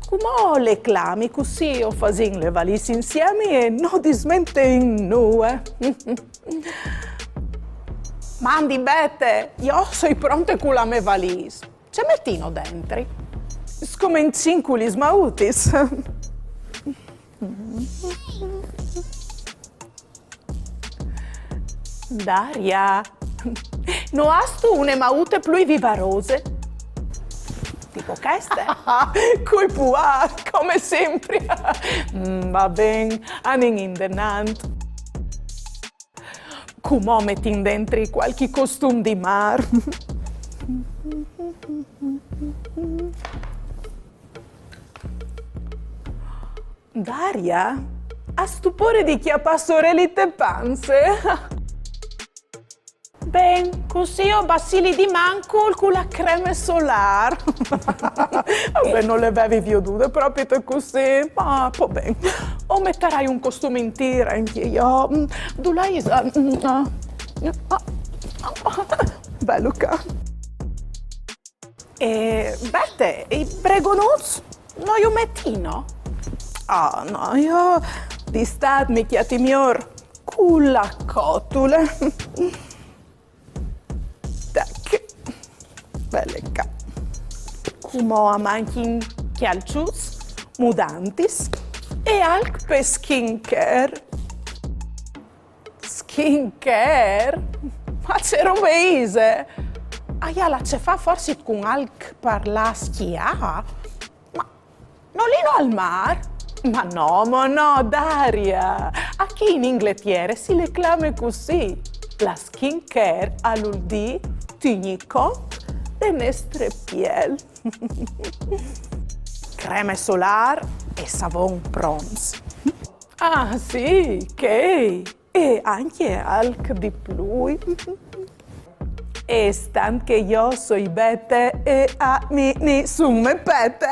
cumò le clami, cussì o fasìn le valîs insiemi e no dismenteìn nuie. Mandi Bete, jo o soi pronte cu la mê valîs. Ce metìno dentri? Scomencìn cu lis mautis. Daria, no âstu une maute plui vivarose? Tipo cheste? Cul puar, come simpri. Mm, va ben, anìn indenant. Cumò o metìn dentri cualchi costum di mâr. Daria, âstu pôre di cjapâ soreli te panze? Ben, cussì o basili di mancul cu la creme solâr. Vabbè, no le vevi viodude propit cussì, ma po ben. O metarai un costum intîr ancje jo. Mm, dulà ise? Mm, ah. Ah, ah, ah. Belu ca. E Bete, i bregonuts no ju metìno? Ah, no, jo d'Istât mi cjati miôr cu la cotule. Tac. Vele ca. Cumò a mancjin cjalçuts, mudantis e alc pe skincare. Skincare? Ma ce robe ise? Aial a ce fâ forsit cun alc par lâ a schiâ? Ma no lino al mâr? Ma no, mo no, Daria! Achì in Ingletiere si le clame cussì. La skincare al vûl dî tignî cont de nestre piel. Creme solâr e savon pronts. Ah, sì, chei. E ancje alc di plui. E stant che jo o soi Bete e a mi nissun me pete,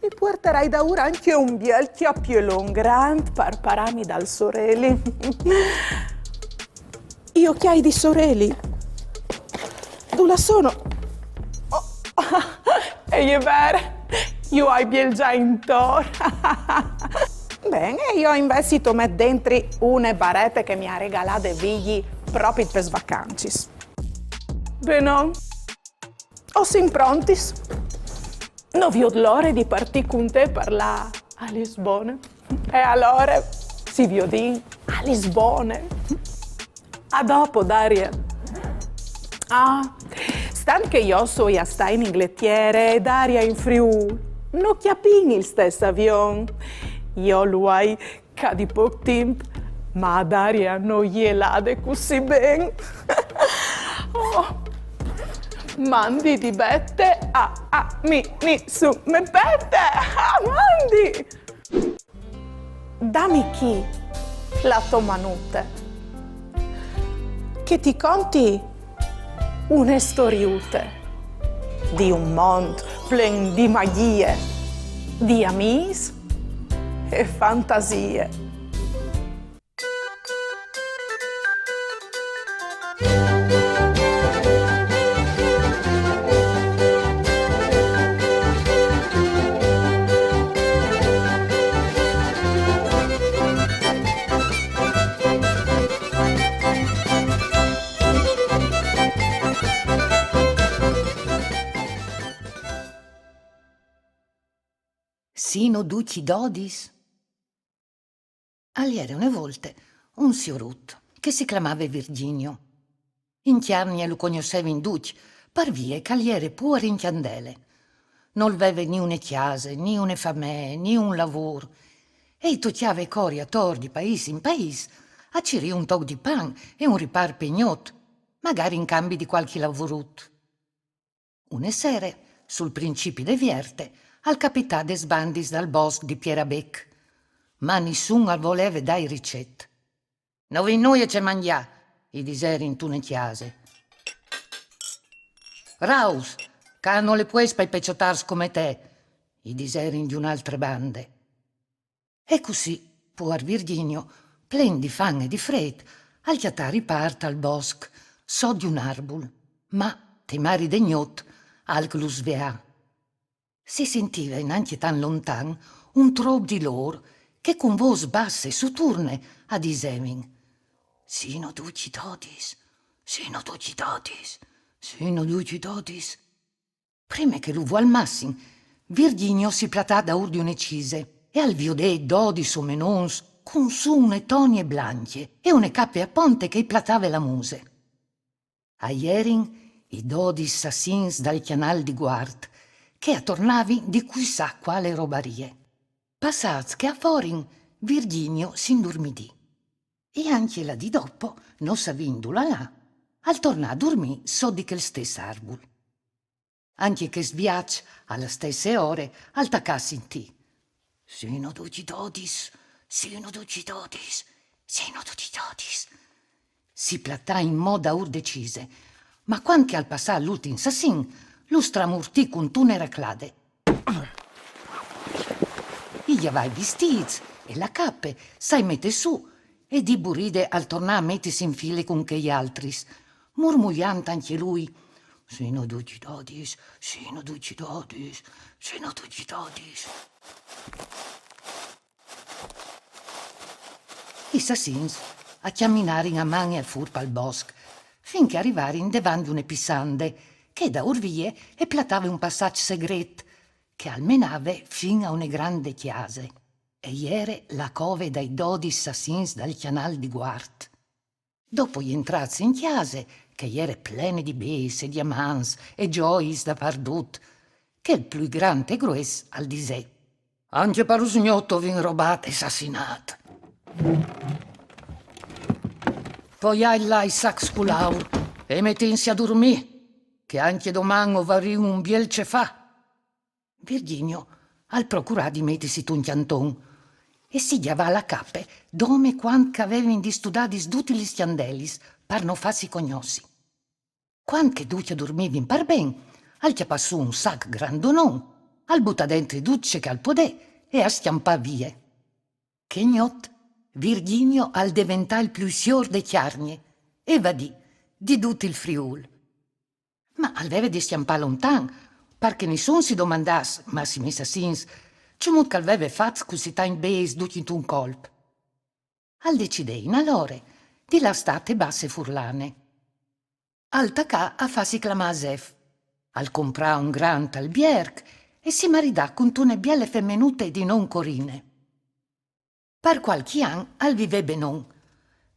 mi puartarai daûr ancje un biel cjapielon grant par parâmi dal soreli. I ocjâi di soreli. Dulà sono? Oh, e je vere, ju ai bielzà intor. Ben, e jo invezit o met dentri une barete che mi à regalade Vigji propit pes vacancis. Benon. O sin prontis? No viôt la ore di partî cun te par lâ a Lisbone. E alore, si viodìn a Lisbone. A dopo, Daria. Ah, stant che jo o soi a stâ in Ingletiere e Daria in Friûl, no cjapìn il stes avion. Jo lu ai ca di pôc timp, ma a Daria no je lade cussì ben. Oh. Mandi di Bete, a, a mi nissun me pete. Ah, mandi! Dami chi la tô manute, che ti conti une storiute di un mont plen di magjie, di amîs e fantasie. Sino ducj dodis? Al jere une volte un siorut che si clamave Virginio. In Cjargne lu cognossevin ducj, par vie che al jere puar in cjandele. Nol veve ni une cjase, ni une famee, ni un lavôr. E i tocjave cori ator di paîs in paîs a cirî un toc di pan e un ripâr pe gnot, magari in cambi di cualchi lavurut. Une sere, sul principi de vierte, al capità des bandis dal bosc di Pierabec. Ma nissun al voleve dâi ricet. «No vin nuie ce mangjâ», i diserin intune cjase. «Raus, ca no le pues pai peçotârs come te», i diserin di une altre bande. E cussì, puar Virginio, plen di fam e di frêt, al cjatà ripâr tal bosc, sot di un arbul, ma, te mari de gnot, alc lu sveà. Si sintive nancje tant lontan un trop di lôr che cun vôs basse e suturne a disevin: «Sino ducj dodis, sino ducj dodis, sino ducj dodis.» Prime che lu vualmassin, Virginio si platà daûr di une cise e al viodè dodis omenons cun sù une tonie blancje e une cape a ponte che i platave la muse. A jerin i dodis sassins dal Cjanâl di Guart, che a tornavin di cui sa cuale robarie. Passâts che a forin, Virginio si indurmidì. E ancje la dì dopo, no savint dulà lâ, al tornà a durmî sot di chel stes arbul. Ancje chest viaç, a la stesse ore, al tacà a sintî: «Sino ducj dodis, sino ducj dodis, sino ducj dodis.» Si platà inmò daûr de cise, ma cuant che al passà l'ultin sassin, lu stramurtì cuntune raclade. I gjavà i vistîts e la cape, sai metè sù, e di buride al tornà a metisi in file cun chei altris, murmuiant ancje lui: «Sino ducj dodis, sino ducj dodis, sino ducj dodis.» I sassins a cjaminarin a man e a fûr pal bosc, fin che a rivarin devant di une pissande, che daûr vie e platave un passaç segret, che al menave fin a une grande cjase. E jere la cove dai dodis sassins dal Cjanâl di Guart. Dopo jentrâts in cjase, che e jere plene di bêçs e diamants e gjoiis dapardut, chel plui grant e grues al disè: «Ancje par usgnot o vin robât e sassinât. Poiait là i sacs cul aur e metìnsi a durmî, che ancje doman o varìn un biel ce fâ.» Virginio al procurà di metisi tun cjanton e si gjavà la cape dome cuant che a vevin distudadis dutis lis cjandelis par no fâsi cognossi. Cuant che ducj a durmivin par ben, al cjapà sù un sac grandonon, al butà dentri dut ce che al podè e al scjampà vie. Chê gnot, Virginio al deventà il plui siôr de Cjargne e vadì di dut il Friûl. Ma al veve di scjampâ lontan, par che nissun si domandàs, massime i sassins, cemût che al veve fat cussì tancj bêçs ducj intun colp. Al decidè inalore di lâ a stâ te Basse Furlane. Al tacà a fâsi clamâ Zef, al comprà un grant albierc e si maridà cuntune biele femenute di non Corine. Par cualchi an al vivè benon,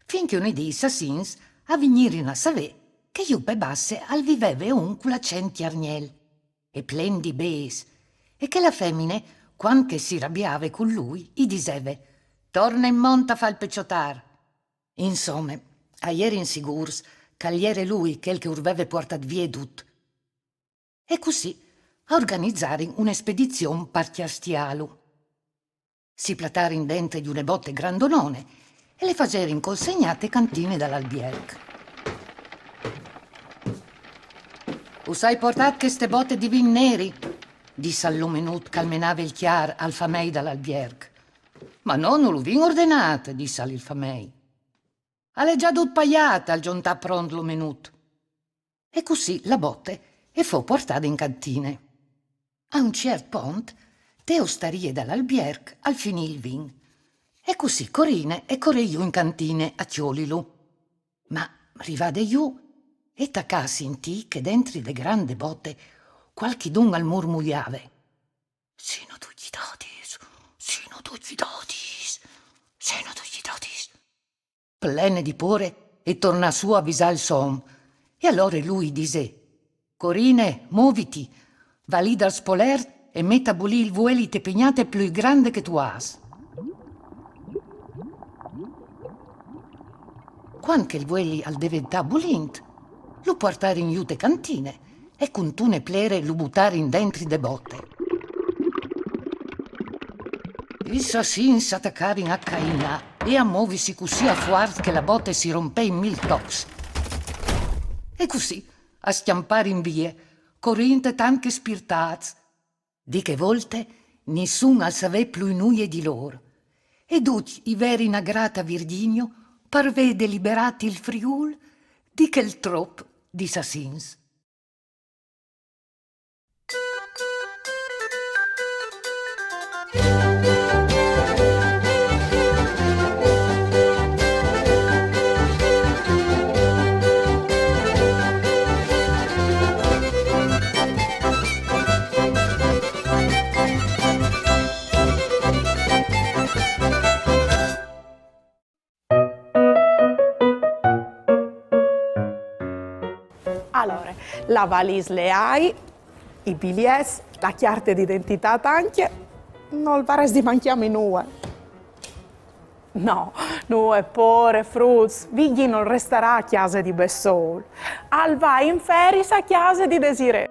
fin che une dì i sassins a vignirin a savê che jù pe Basse al viveve un cul acent cjargnel e plen di bêçs, e che la femine, cuant che si rabiave cun lui, i diseve: «Torne in mont a fâ il peçotâr.» Insome, a jerin sigûrs che al jere lui chel che ur veve puartât vie dut. E cussì a organizarin une spedizion par cjastiâlu. Si platarin dentri di une bote grandonone e le faserin consegnâ te cantine dal albierc. «Us ai puartât cheste bote di vin neri», dissal l'omenut che al menave il cjar al famei dal albierc. «Ma no, no lu vin ordenât», dissal il famei. «Al è za dut paiât», al zontà pront l'omenut. E cussì la bote e fo puartade in cantine. A un ciert pont, te ostarie dal albierc al finì il vin. E cussì Corine e corè jù in cantine a cjolilu. Ma, rivade jù, e tacà a sintî che dentri de grande bote cualchidun al murmuiave: «Sino ducj dodis, sino ducj dodis, sino ducj dodis.» Plene di pôre, e tornà sù a visâ il so om. E alore lui i disè: «Corine, moviti, va li dal spolert e met a bulî il vueli te pignate plui grande che tu âs.» Cuant che il vueli al deventà bulint, lu puartarin jù te cantine e cuntune plere lu butarin dentri de bote. I sassins a tacarin a cainâ e a movisi cussì a fuart che la bote si rompè in mil tocs. E cussì a scjamparin vie, corint tant che spirtâts. Di chê volte nissun al savè plui nuie di lôr. E ducj i verin agrât a Virginio par vê deliberât il Friûl di chel trop di sassins. Alore, la valîs le ai, i biliets, la cjarte di identitât ancje, nol varès di mancjâmi nuie. No, nuie pôre, fruts, Vigji nol restarà a cjase di bessôl. Al va in feriis a cjase di Desirée.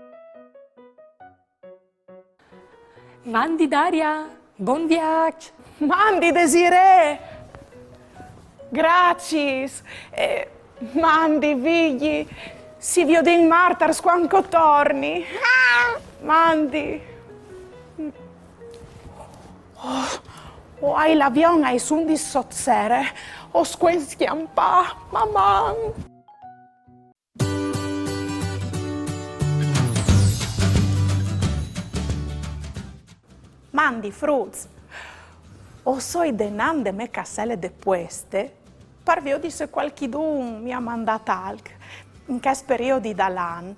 Mandi Daria, bon viaç! Mandi Desirée! Graciis! E mandi Vigji! Si viodìn martars cuant che o torni! Mandi! Oh, o ai l'avion aes undis sot sere, o scuen scjampâ, maman! Mandi fruts! O soi denant de mê casele de pueste par viodi se cualchidun mi à mandât alc in chest periodi dal an.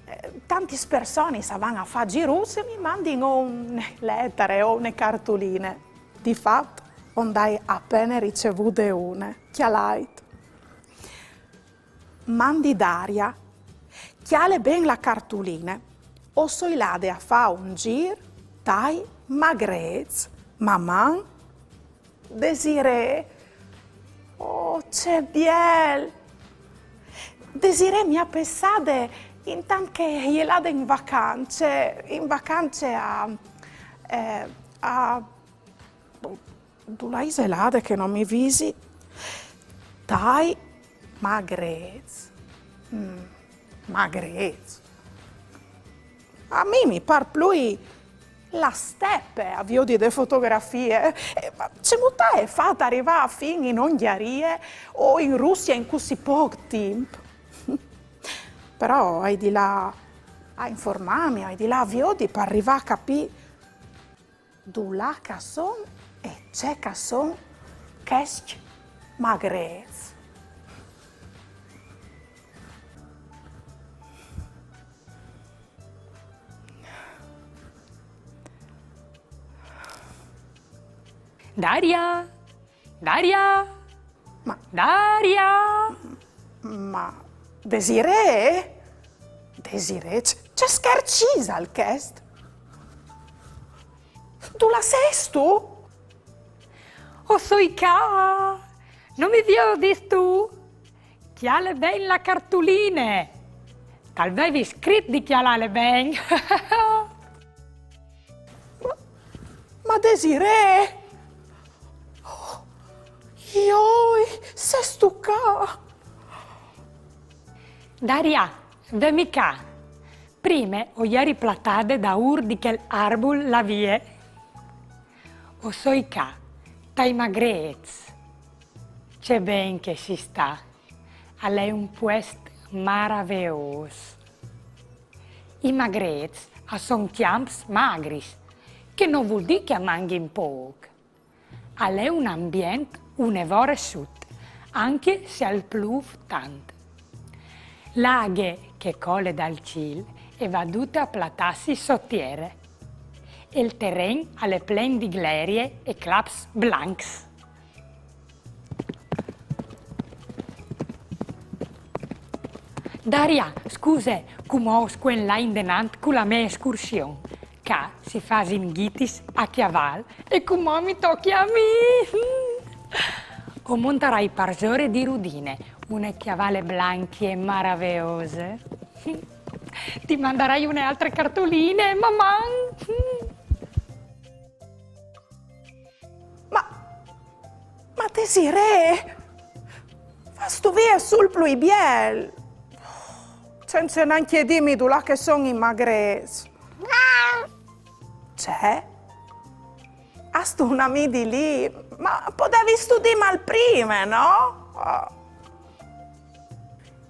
Eh, tantis personis a van a fâ zirûts e mi mandin o une letare o une cartuline. Di fat, o 'nd ai a pene ricevude une. Cjalait. Mandi Daria, cjale ben la cartuline. O soi lade a fâ un zîr tai Magrêts, maman, Desirée. Oh, ce biel! Desirée mi à pensade intant che e je lade in vacance, in vacance a, eh, a Dulà ise lade che no mi visi? Tai Magrêts. Mm, Magrêts. A mi mi pâr plui la stepe a viodi de fotografie. Eh, ma cemût aie fat a rivâ fin in Ongjarie o in Russie in cussì pôc timp? Però o ai di lâ a informâmi, o ai di lâ a viodi par rivâ a capî dulà che a son e ce che a son chescj Magrêts. Daria! Daria! Ma Daria! Ma Desirée? Desirée, ce, ce scherç isal chest? Dulà sêstu? O soi ca! No mi viodistu? Cjale ben la cartuline! Tal vevi scrit di cjalâle ben! Ma, ma Desirée! Oh, joi, sêstu ca? Daria, vemi ca. Prime o jeri platade daûr di chel arbul là vie. O soi ca, tai Magrêts. Ce ben che si sta. Al è un puest maraveôs. I Magrêts a son cjamps magris, che no vûl dî che a mangjin pôc. Al è un ambient une vore sut, ancje se al plûf tant. La aghe che e cole dal cîl e va dute a platâsi sot tiere. E il teren al è plen di glerie e claps blancs. Daria, scuse, cumò o scuen lâ indenant cu la mê escursion. Ca si fasin ghitis a cjaval e cumò mi tocje a mi. O montarai par zore di Rudine, une cjavale blancje e maraveose. Ti mandarai une altre cartoline, maman! Ma, ma Desirée, vâstu vie sul plui biel, cence nancje dîmi dulà che a son i magrets. Ce? Âstu un amì di lì? Ma podevistu dîmal prime, no? Ah.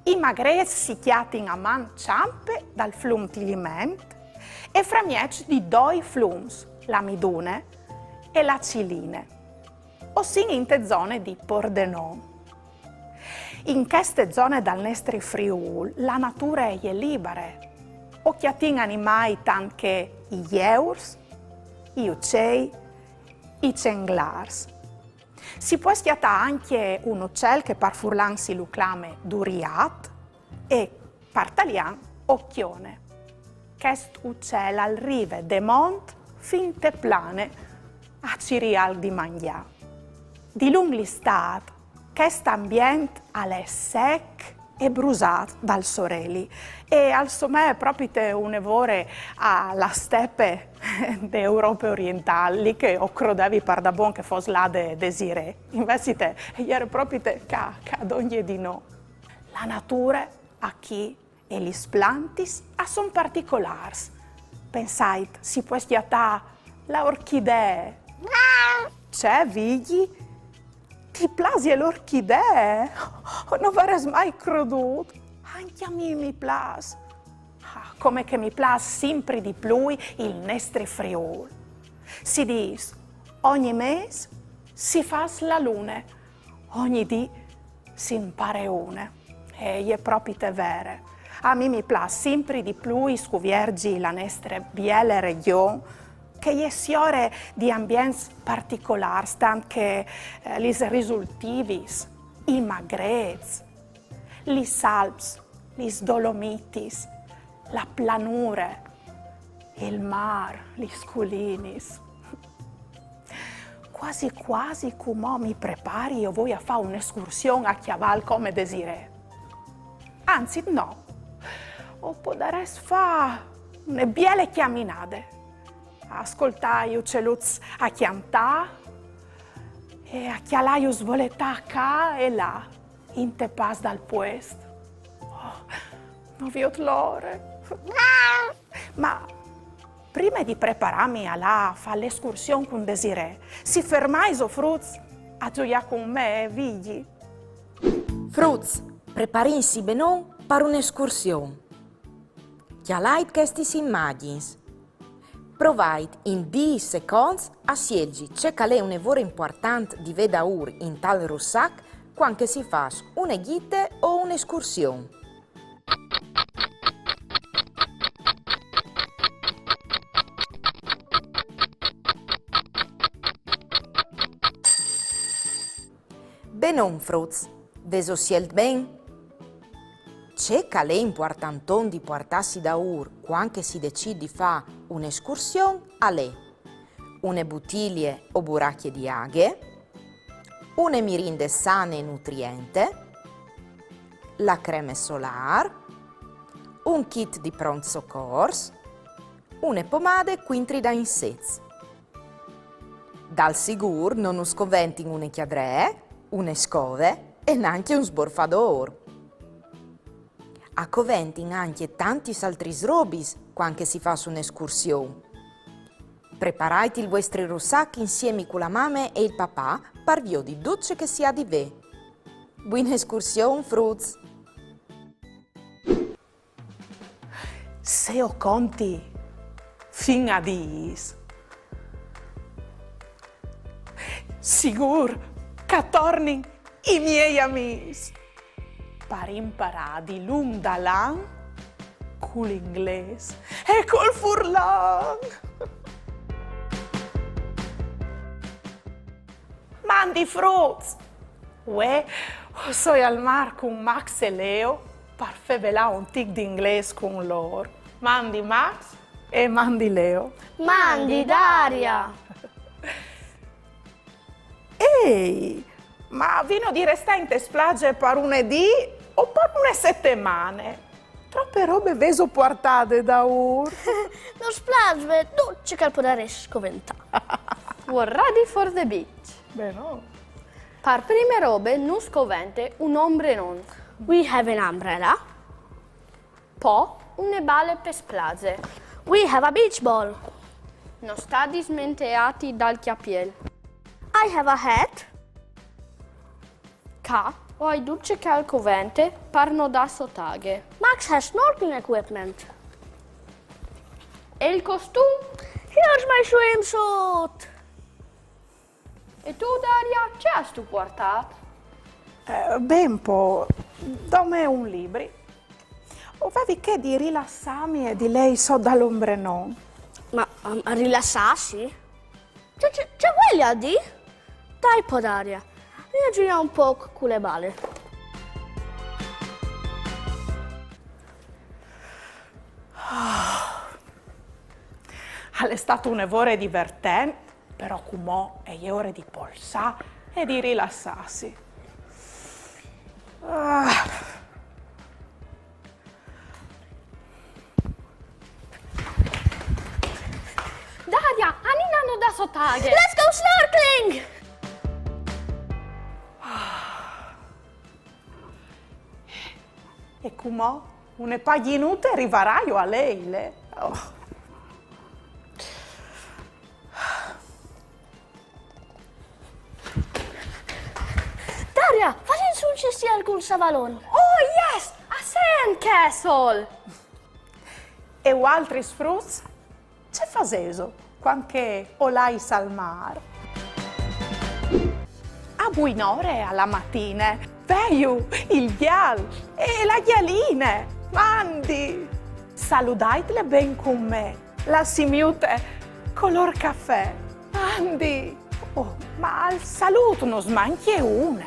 I magrets si cjatin a man çampe dal flum Tiliment e framieç di doi flums, la Midune e la Ciline. O sin inte zone di Pordenon. In cheste zone dal nestri Friûl la nature e je libare. O cjatìn animâi tant che i jeurs, i ucei, i cenglârs. Si pues cjatâ ancje un ucel che par furlan si lu clame duriat e par talian occhione. Chest ucel al rive de mont fin te plane a cirî alc di mangjâ. Dilunc l'Istât chest ambient al è sec e brusât dal soreli e al somee propite une vore a la stepe de Europe orientâl, li che o crodevi pardabon che e fos là de Desirée. Invezit e jere propite ca, ca dongje di nô. La nature achì e lis plantis a son particolârs. Pensait, si pues cjatâ la orchidee. Ce, Vigji? Ti plasie la orchidee? No varès mai crodût. Ancje a mi mi plâs. Ah, come che mi plâs simpri di plui il nestri Friûl. Si dîs, ogni mês si fâs la lune, ogni dì si 'mpare une. E je propite vere. A mi mi plâs simpri di plui scuvierzi la nestre biele regjon, che e je siore di ambients particolârs, tant che, eh, lis risultivis, i magrets, lis Alps, lis Dolomitis, la planure, il mâr, lis culinis. Cuasi cuasi cumò mi prepari e o voi a fâ une escursion a cjaval come Desirée. Anzit no, o podarès fâ une biele cjaminade, a scoltâ i uceluts a cjantâ e a cjalâju svoletâ ca e là, inte pas dal puest. Oh, no viôt l'ore. Ma prime di preparâmi a lâ a fâ l'escursion cun Desirée, si fermais o fruts a zuiâ cun me, Vigji? Fruts, preparìnsi benon par une escursion. Cjalait chestis imagjins. Provait in dîs seconts a sielzi ce che al è une vore impuartant di vê daûr intal russac cuant che si fâs une gjite o une escursion. Benon fruts, vêso sielt ben? Ce che al è impuartanton di puartâsi daûr cuant che si decît di fâ une escursion al è une butilie o buracje di aghe, une mirinde sane e nutriente, la creme solâr, un kit di pront socors, une pomade cuintri da insets. Dal sigûr no nus coventin une cjadree, une scove e nancje un sborfadôr. A coventin ancje tantis altris robis cuant che si fâs une escursion. Preparait il vuestri russac insiemi cu la mame e il papà par viodi dut ce che si à di vê. Buine escursion, fruts! Se o conti fin a dîs, sigûr che a tornin i miei amîs par imparâ dilunc dal an cul inglês e cul furlan. Mandi fruts! Vuê o soi al mâr cun Max e Leo par fevelâ un tic di inglês cun lôr. Mandi Max e mandi Leo. Mandi Daria! Ehi, Ma vino di restâ inte splaze par une dì o par une setemane? Trope robe vêso puartade daûr. Nus plâs vê dut ce che al podarès coventâ. We're ready for the beach. Ben no. Par prime robe nus covente un ombrenon. We have an umbrella. Po une bale pe splaze. We have a beach ball. No sta dismenteâti dal cjapiel. I have a hat. Ca o ai dut ce che al covente par nodâ sot aghe. Max has snorkeling equipment. E il costum? Here's my swimsuit. E tu, Daria, ce âstu puartât? Eh, ben po, dome un libri. O vevi chê di rilassâmi e di lei sot dal ombrenon. Ma, ehm, rilassâsi? Ce, ce, ce vuelial dî? Dai po, Daria, anìn a zuiâ un pôc cu le bale. Al è stât une vore divertent, però cumò e je ore di polsâ e di rilassâsi. Ah. Daria, anìn a nodâ sot aghe! Let's go snorkeling! E cumò une pagjinute e rivarai jo a leile. Oh. Daria, fasìn sù un cestiel cul savalon. Oh, yes! A Sandcastle! E voaltris fruts? Ce fasêso cuant che o lais al mâr? A buinore a la matine, veju il gjal e la gjaline. Mandi! Saludaitle ben cun me, la simiute colôr cafè. Mandi! Oh, ma al salût nus mancje une.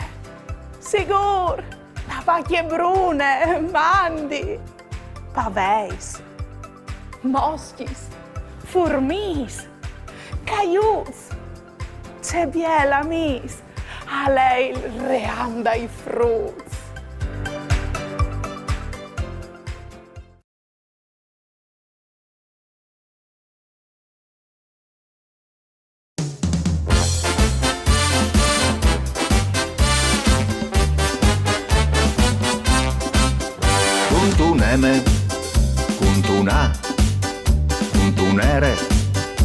Sigûr, la vacje brune, mandi! Paveis, moscjis, furmiis, caiuts. Ce biei amîs, al è il ream dai fruts. Cuntuneme, cuntunâ, cuntunere,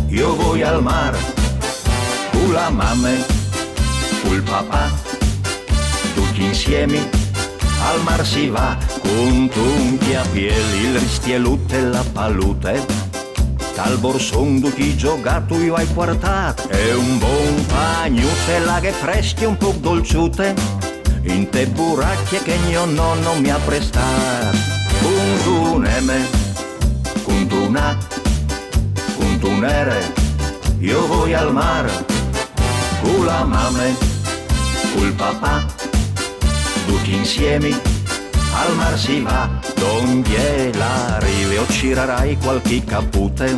jo o voi al mâr, cu la mame, cul papà, ducj insiemi al mâr si va, cuntun cjapiel, il ristielut e la palute, tal borson ducj i zogatui jo o ai puartât, e un bon pagnut e la aghe frescje, un pôc dolçute, inte buracje che gno nono mi à prestât. Cuntuneme, cuntunâ, cuntunere, jo o voi al mâr, cu la mame, cul papà, ducj insiemi al mâr si va. Dongje la rive o cirarai cualchi capute,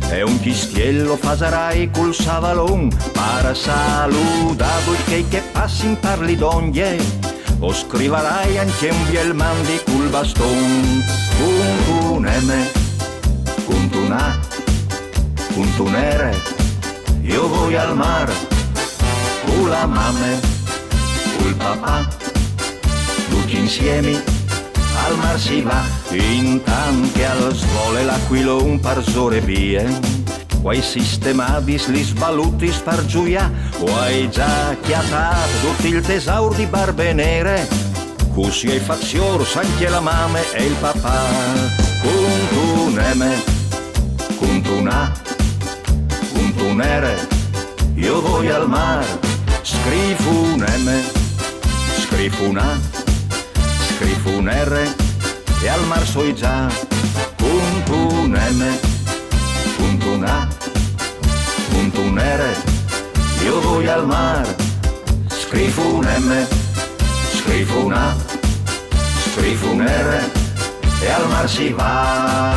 e un cjistiel o fasarai cul savalon, par saludâ ducj chei che a passin par li dongje, o scrivarai ancje un biel mandi cul baston. Cuntuneme, cuntunâ, cuntunere, jo o voi al mâr, cu la mame, cul papà, ducj insiemi al mâr si va, intant che al svole l'acuilon parsore vie. O ai sistemât lis balutis par zuiâ, o ai za cjatât dut il tesaur di barbe nere, cussì o ai fat siôrs ancje la mame e il papà. Cuntuneme, cuntunâ, cuntunere, jo o voi al mâr, scrifuneme, scrifunâ, scrifunere, e al mâr o soi za. Cuntuneme, cuntunâ, cuntunere, jo o voi al mâr, scrifuneme, scrifunâ, scrifunere, e al mâr si va.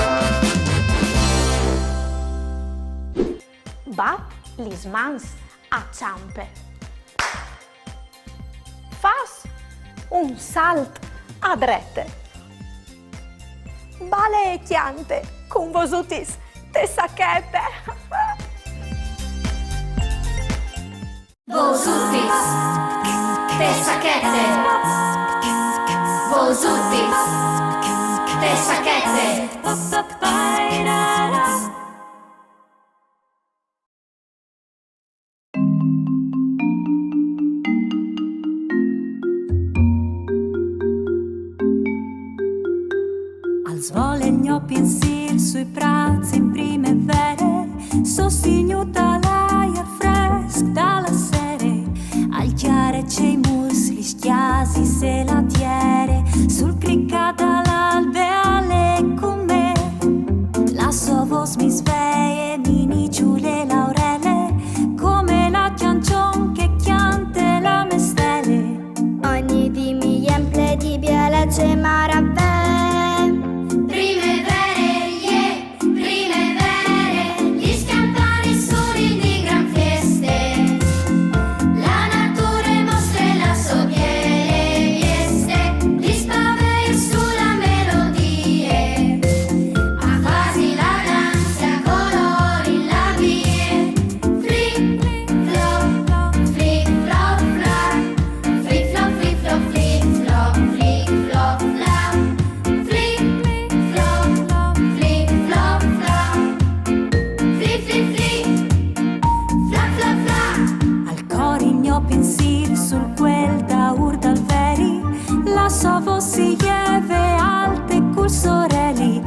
Va, lis mans a çampe. Un salt a drete. Bale e cjante cun vosutis te sachete. Vosutis te sachete. Vosutis te sachete. Al svole il gno pinsîr sui prâts in primevere, sostignût dal aiar fresc da la sere, al cjare cei mûrs, lis cjasis e la tiere, sul cricâ da l'albe al è cun me. La sô vôs mi sveie, mi niçule la aurele, come la cjançon che e cjante la mê stele. Ogni dì mi jemple di biele ce maravee. Primevere, ie, primevere, lis cjampanis sunin di gran fieste. La nature mostre la sô biele vieste, lis pavee su la melodie. A fâsi la danze a colori la vie. Flip, flop, flip, flop, flap. Flip, flop, flip, flop, flip, flop, flip, flop, flap. Flip, flop, flip, flop, flap. Flip, flip, flip. Flap, flap, flap. Al cori il gno pinsîr sul cuel daûr dal veri, la sô vôs si jeve alte cul soreli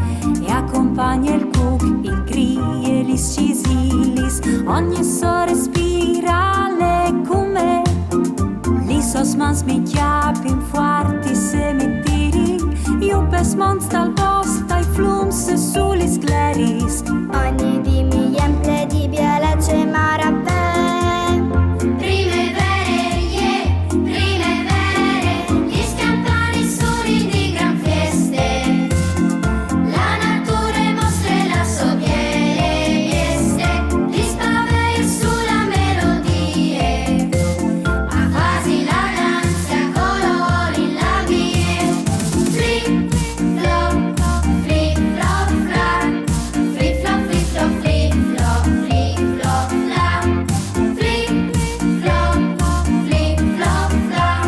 e a compagne il cuc, il gri e lis cisilis, ogni so respîr al è cun me. Lis sôs mans mi cjapin fuartis e mi tirin jù pes monts dal bosc, tai flums e su lis gleris. Ogni dì mi jemple di biele ce maravee. Primevere, ie, primevere, lis cjampanis sunin di gran fieste. La nature mostre la sô biele vieste, lis pavee su la melodie. A fâsi la danze a colori la vie. Flip, flop, flip, flop, flap. Flip, flop, flip, flop, flip, flop, flip, flop, flap. Flip, flop, flip, flop, flap.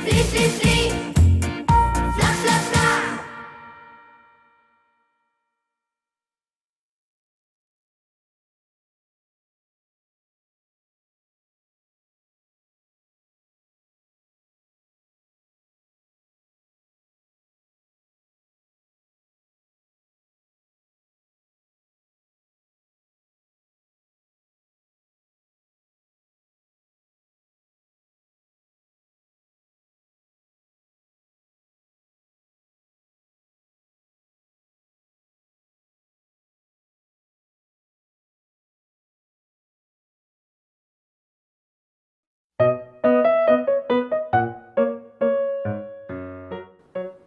Flip, flip, flip. Flap, flap, flap.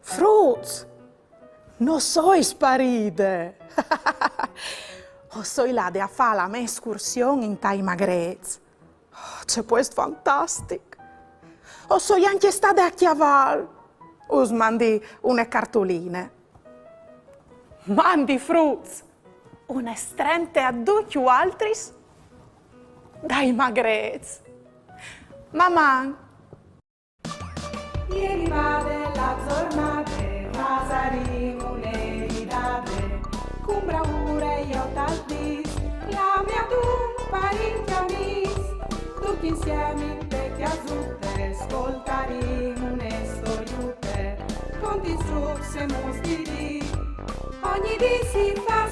Fruts! No soi sparide! O soi lade a fâ la mê escursion intai magrets. Oh, ce puest fantastic! O soi ancje stade a cjavâl! Us mandi une cartuline. Mandi fruts! Une strente a ducj voaltris dai magrets. Maman! Jeri vade la zornade, fasarìn une ridade, cun braure jo tal dîs, clame adun parint e amîs, ducj insiemi te cjasute, scoltarìn une storiute, contint strucs e muts di dì, ogni dì si fâs